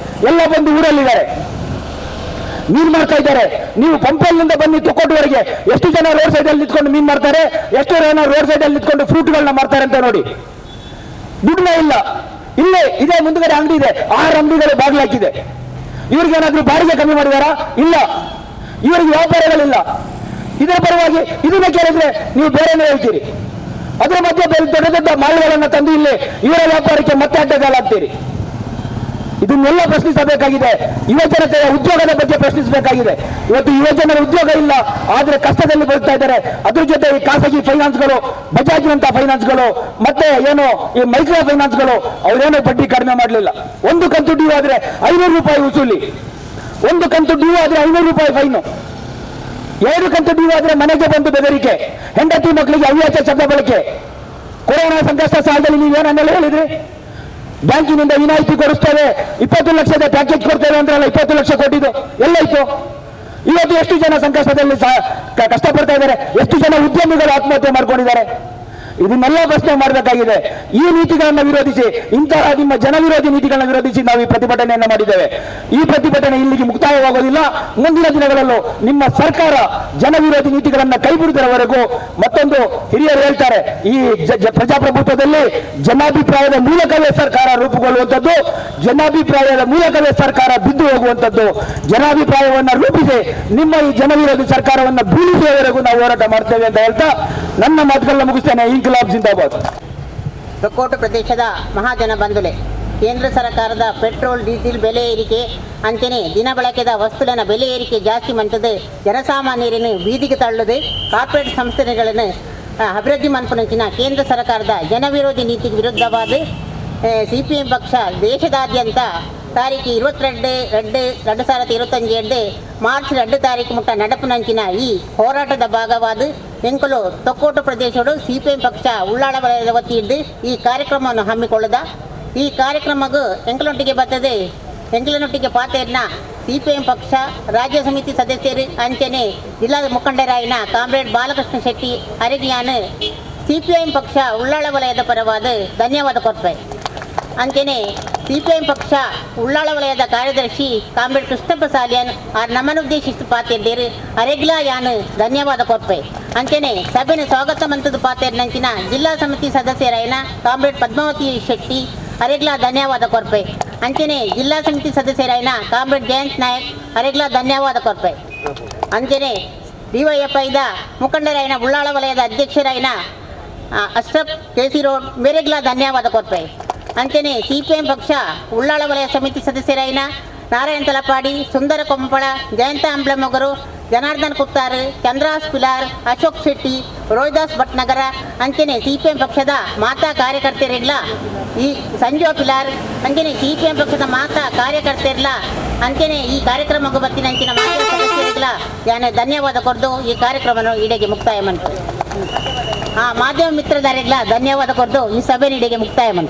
ಎಲ್ಲ ಬಂದು ಊರಲ್ಲಿದ್ದಾರೆ, ಮೀನ್ ಮಾಡ್ತಾ ಇದ್ದಾರೆ. ನೀವು ಪಂಪಲ್ನಿಂದ ಬನ್ನಿ ತುಕ್ಕೋಟುವರೆಗೆ ಎಷ್ಟು ಜನ ರೋಡ್ ಸೈಡ್ ಅಲ್ಲಿ ನಿಂತ್ಕೊಂಡು ಮೀನ್ ಮಾಡ್ತಾರೆ, ಎಷ್ಟು ಜನ ರೋಡ್ ಸೈಡ್ ಅಲ್ಲಿ ನಿಂತ್ಕೊಂಡು ಫ್ರೂಟ್ಗಳನ್ನ ಮಾಡ್ತಾರೆ ಅಂತ ನೋಡಿ. ದುಡಿಮೆ ಇಲ್ಲ. ಇಲ್ಲೇ ಇದೇ ಮುಂದ್ಗಡೆ ಅಂಗಡಿ ಇದೆ, 6 ಅಂಗಡಿಗಳು ಬಾಗಿಲಾಕಿದೆ. ಇವ್ರಿಗೇನಾದ್ರೂ ಬಾಡಿಗೆ ಕಮ್ಮಿ ಮಾಡಿದಾರಾ? ಇಲ್ಲ. ಇವರಿಗೆ ವ್ಯಾಪಾರಗಳಿಲ್ಲ. ಇದರ ಪರವಾಗಿ ಇದನ್ನ ಕೇಳಿದ್ರೆ ನೀವು ಬೇರೆನೇ ಹೇಳ್ತೀರಿ. ಅದರ ಮಧ್ಯೆ ದೊಡ್ಡ ದೊಡ್ಡ ಮಾಲ್ಗಳನ್ನ ತಂದು ಇಲ್ಲಿ ಇವರ ವ್ಯಾಪಾರಕ್ಕೆ ಮತ್ತೆ ಅಡ್ಡಗಾಲಾಗ್ತೀರಿ. ಇದನ್ನೆಲ್ಲ ಪ್ರಶ್ನಿಸಬೇಕಾಗಿದೆ. ಯುವಜನತೆಯ ಉದ್ಯೋಗದ ಬಗ್ಗೆ ಪ್ರಶ್ನಿಸಬೇಕಾಗಿದೆ. ಇವತ್ತು ಯುವಜನರ ಉದ್ಯೋಗ ಇಲ್ಲ, ಆದ್ರೆ ಕಷ್ಟದಲ್ಲಿ ಬದುಕ್ತಾ ಇದ್ದಾರೆ. ಅದ್ರ ಜೊತೆ ಈ ಖಾಸಗಿ ಫೈನಾನ್ಸ್ಗಳು, ಬಜಾಜ್ನಂತ ಫೈನಾನ್ಸ್ಗಳು, ಮತ್ತೆ ಏನು ಈ ಮೈಕ್ರೋ ಫೈನಾನ್ಸ್ಗಳು, ಅವರೇನೋ ಬಡ್ಡಿ ಕಡಿಮೆ ಮಾಡಲಿಲ್ಲ. ಒಂದು ಕಂತು ಡ್ಯೂ ಆದ್ರೆ 500 ರೂಪಾಯಿ ವಸೂಲಿ, ಒಂದು ಕಂತು ಡ್ಯೂ ಆದ್ರೆ 500 ರೂಪಾಯಿ ಫೈನು, 2 ಕಂತು ಡ್ಯೂ ಆದ್ರೆ ಮನೆಗೆ ಬಂದು ಬೆದರಿಕೆ, ಹೆಂಡತಿ ಮಕ್ಕಳಿಗೆ ಅವ್ಯಾಚ ಶಬ್ದ ಬಳಕೆ. ಕೊರೋನಾ ಸಂಕಷ್ಟ ಸಾಲದಲ್ಲಿ ನೀವೇನನ್ನೆಲ್ಲ ಹೇಳಿದ್ರಿ? ಬ್ಯಾಂಕಿನಿಂದ ವಿನಾಯಿತಿ ಕೊಡಿಸ್ತೇವೆ, 20 ಲಕ್ಷದ ಪ್ಯಾಕೇಜ್ ಕೊಡ್ತೇವೆ ಅಂದ್ರಲ್ಲ, 20 ಲಕ್ಷ ಕೊಟ್ಟಿದ್ದು ಎಲ್ಲಾಯ್ತು? ಇವತ್ತು ಎಷ್ಟು ಜನ ಸಂಕಷ್ಟದಲ್ಲಿ ಕಷ್ಟಪಡ್ತಾ ಇದ್ದಾರೆ, ಎಷ್ಟು ಜನ ಉದ್ಯಮಿಗಳು ಆತ್ಮಹತ್ಯೆ ಮಾಡ್ಕೊಂಡಿದ್ದಾರೆ? ಇದನ್ನೆಲ್ಲ ಪ್ರಶ್ನೆ ಮಾಡಬೇಕಾಗಿದೆ. ಈ ನೀತಿಗಳನ್ನ ವಿರೋಧಿಸಿ, ಇಂತಹ ನಿಮ್ಮ ಜನವಿರೋಧಿ ನೀತಿಗಳನ್ನ ವಿರೋಧಿಸಿ ನಾವು ಈ ಪ್ರತಿಭಟನೆಯನ್ನು ಮಾಡಿದ್ದೇವೆ. ಈ ಪ್ರತಿಭಟನೆ ಇಲ್ಲಿಗೆ ಮುಕ್ತಾಯವಾಗೋದಿಲ್ಲ. ಮುಂದಿನ ದಿನಗಳಲ್ಲೂ ನಿಮ್ಮ ಸರ್ಕಾರ ಜನವಿರೋಧಿ ನೀತಿಗಳನ್ನ ಕೈಬಿಡುವುದರವರೆಗೂ. ಮತ್ತೊಂದು ಹಿರಿಯರು ಹೇಳ್ತಾರೆ, ಈ ಪ್ರಜಾಪ್ರಭುತ್ವದಲ್ಲಿ ಜನಾಭಿಪ್ರಾಯದ ಮೂಲಕವೇ ಸರ್ಕಾರ ರೂಪುಗೊಳ್ಳುವಂಥದ್ದು, ಜನಾಭಿಪ್ರಾಯದ ಮೂಲಕವೇ ಸರ್ಕಾರ ಬಿದ್ದು ಹೋಗುವಂಥದ್ದು. ಜನಾಭಿಪ್ರಾಯವನ್ನ ರೂಪಿಸಿ ನಿಮ್ಮ ಈ ಜನವಿರೋಧಿ ಸರ್ಕಾರವನ್ನು ಬೀಳಿಸುವವರೆಗೂ ನಾವು ಹೋರಾಟ ಮಾಡ್ತೇವೆ ಅಂತ ಹೇಳ್ತಾ ನನ್ನ ಮಾತುಗಳನ್ನ ಮುಗಿಸ್ತೇನೆ. ಇನ್ಕಲಾಬ್ ಜಿಂದಾಬಾದ್. ತೊಕ್ಕೋಟು ಪ್ರದೇಶದ ಮಹಾಜನ ಬಂಧುಲೆ, ಕೇಂದ್ರ ಸರ್ಕಾರದ ಪೆಟ್ರೋಲ್ ಡೀಸೆಲ್ ಬೆಲೆ ಏರಿಕೆ ಅಂಚನೆ ದಿನ ಬಳಕೆದ ವಸ್ತುವಿನ ಬೆಲೆ ಏರಿಕೆ ಜಾಸ್ತಿ ಮಂತದೆ ಜನಸಾಮಾನ್ಯರನ್ನು ಬೀದಿಗೆ ತಳ್ಳದೆ ಕಾರ್ಪೊರೇಟ್ ಸಂಸ್ಥೆಗಳನ್ನು ಅಭಿವೃದ್ಧಿ ಮನ್ಪುನಂಚಿನ ಕೇಂದ್ರ ಸರ್ಕಾರದ ಜನವಿರೋಧಿ ನೀತಿಗೆ ವಿರುದ್ಧವಾದ ಸಿಪಿಎಂ ಪಕ್ಷ ದೇಶದಾದ್ಯಂತ ತಾರೀಕು 22/2/2022 ಮಾರ್ಚ್ 2 ತಾರೀಕು ಮುಟ್ಟ ನಡಪುನಂಚಿನ ಈ ಹೋರಾಟದ ಭಾಗವಾದ ಎಂಕಲು ತೊಕ್ಕೋಟು ಪ್ರದೇಶಡು ಸಿಪಿಎಂ ಪಕ್ಷ ಉಳ್ಳಾಳ ವಲಯದ ವತಿಯಿಂದ ಈ ಕಾರ್ಯಕ್ರಮವನ್ನು ಹಮ್ಮಿಕೊಳ್ಳದ. ಈ ಕಾರ್ಯಕ್ರಮಕ್ಕೂ ಎಂಕಲೊಟ್ಟಿಗೆ ಬರ್ತದೆ ಎಂಕಲನೊಟ್ಟಿಗೆ ಪಾತೆರ್ನ ಸಿಪಿಎಂ ಪಕ್ಷ ರಾಜ್ಯ ಸಮಿತಿ ಸದಸ್ಯರು ಅಂಚನೆ ಜಿಲ್ಲಾ ಮುಖಂಡರಾಯಿನ ಕಾಮ್ರೇಡ್ ಬಾಲಕೃಷ್ಣ ಶೆಟ್ಟಿ ಅರಿಗಿಯಾನು ಸಿಪಿಎಂ ಪಕ್ಷ ಉಳ್ಳಾಳ ವಲಯದ ಪರವಾದ ಧನ್ಯವಾದ ಕೊಡ್ಪೆ. ಅಂಚನೆ ಸಿಪಿಎಂ ಪಕ್ಷ ಉಳ್ಳಾಳ ವಲಯದ ಕಾರ್ಯದರ್ಶಿ ಕಾಮ್ರೇಡ್ ಕೃಷ್ಣಪ್ಪ ಸಾಲಿಯನ್ ಆರ್ ನಮ್ಮನ್ನುದ್ದೇಶಿಸಿ ಪಾತಿದ್ದೀರು ಅರೆಗ್ಲಾ ಯಾನು ಧನ್ಯವಾದ ಕೊರ್ಪೆ. ಅಂಚನೆ ಸಭೆನ ಸ್ವಾಗತ ಮಂತದ ಪಾತೇರ್ನಂಚಿನ ಜಿಲ್ಲಾ ಸಮಿತಿ ಸದಸ್ಯರಾಯನ ಕಾಮ್ರೇಡ್ ಪದ್ಮಾವತಿ ಶೆಟ್ಟಿ ಅರೆಗ್ಲಾ ಧನ್ಯವಾದ ಕೊರ್ಪೆ. ಅಂಚನೆ ಜಿಲ್ಲಾ ಸಮಿತಿ ಸದಸ್ಯರಾಯನ ಕಾಮ್ರೇಡ್ ಜಯಂತ್ ನಾಯಕ್ ಅರೆಗ್ಲಾ ಧನ್ಯವಾದ ಕೊರ್ಪೆ. ಅಂಚನೆ ಡಿವೈಎಫ್ಐದ ಮುಖಂಡರಾಯನ ಉಳ್ಳಾಳ ವಲಯದ ಅಧ್ಯಕ್ಷರಾಯನ ಅಶ್ರಫ್ ಕೆಸಿ ರೋಡ್ ಮೇರೆಗ್ಲಾ ಧನ್ಯವಾದ ಕೊರ್ಪೆ. ಅಂಚನೆ ಸಿಪಿಎಂ ಪಕ್ಷ ಉಳ್ಳಾಳ ವಲಯ ಸಮಿತಿ ಸದಸ್ಯರಾಯಿನ ನಾರಾಯಣ ತಲಪಾಡಿ, ಸುಂದರ ಕೊಂಪಳ, ಜಯಂತ ಅಂಬ್ಲಮೊಗರು, ಜನಾರ್ದನ್ ಕುತ್ತಾರ್, ಚಂದ್ರಹಾಸ್ ಪಿಲಾರ್, ಅಶೋಕ್ ಶೆಟ್ಟಿ, ರೋಹಿದಾಸ್ ಭಟ್ನಗರ, ಅಂಚನೆ ಸಿಪಿಎಂ ಪಕ್ಷದ ಮಾತಾ ಕಾರ್ಯಕರ್ತರಿಲ್ಲ ಈ ಸಂಜು ಪಿಲಾರ್, ಅಂಚನೆ ಸಿಪಿಎಂ ಪಕ್ಷದ ಮಾತಾ ಕಾರ್ಯಕರ್ತರಿಲ್ಲ ಅಂಚನೆ ಈ ಕಾರ್ಯಕ್ರಮಕ್ಕೆ ಬತ್ತಿನ ಅಂಚಿನ ಮಾತಾ ಸದಸ್ಯರಿಲ್ಲ ಯಾನೆ ಧನ್ಯವಾದ ಕೊಡ್ದು ಈ ಕಾರ್ಯಕ್ರಮವನ್ನು ಈಡೆಗೆ ಮುಕ್ತಾಯ ಮಂತು. ಮಾಧ್ಯಮ ಮಿತ್ರದಾರಿಗಳ ಧನ್ಯವಾದ ಕೊಡ್ದು ಈ ಸಭೆ ನೀಡಿಗೆ ಮುಕ್ತಾಯ ಮಂತು.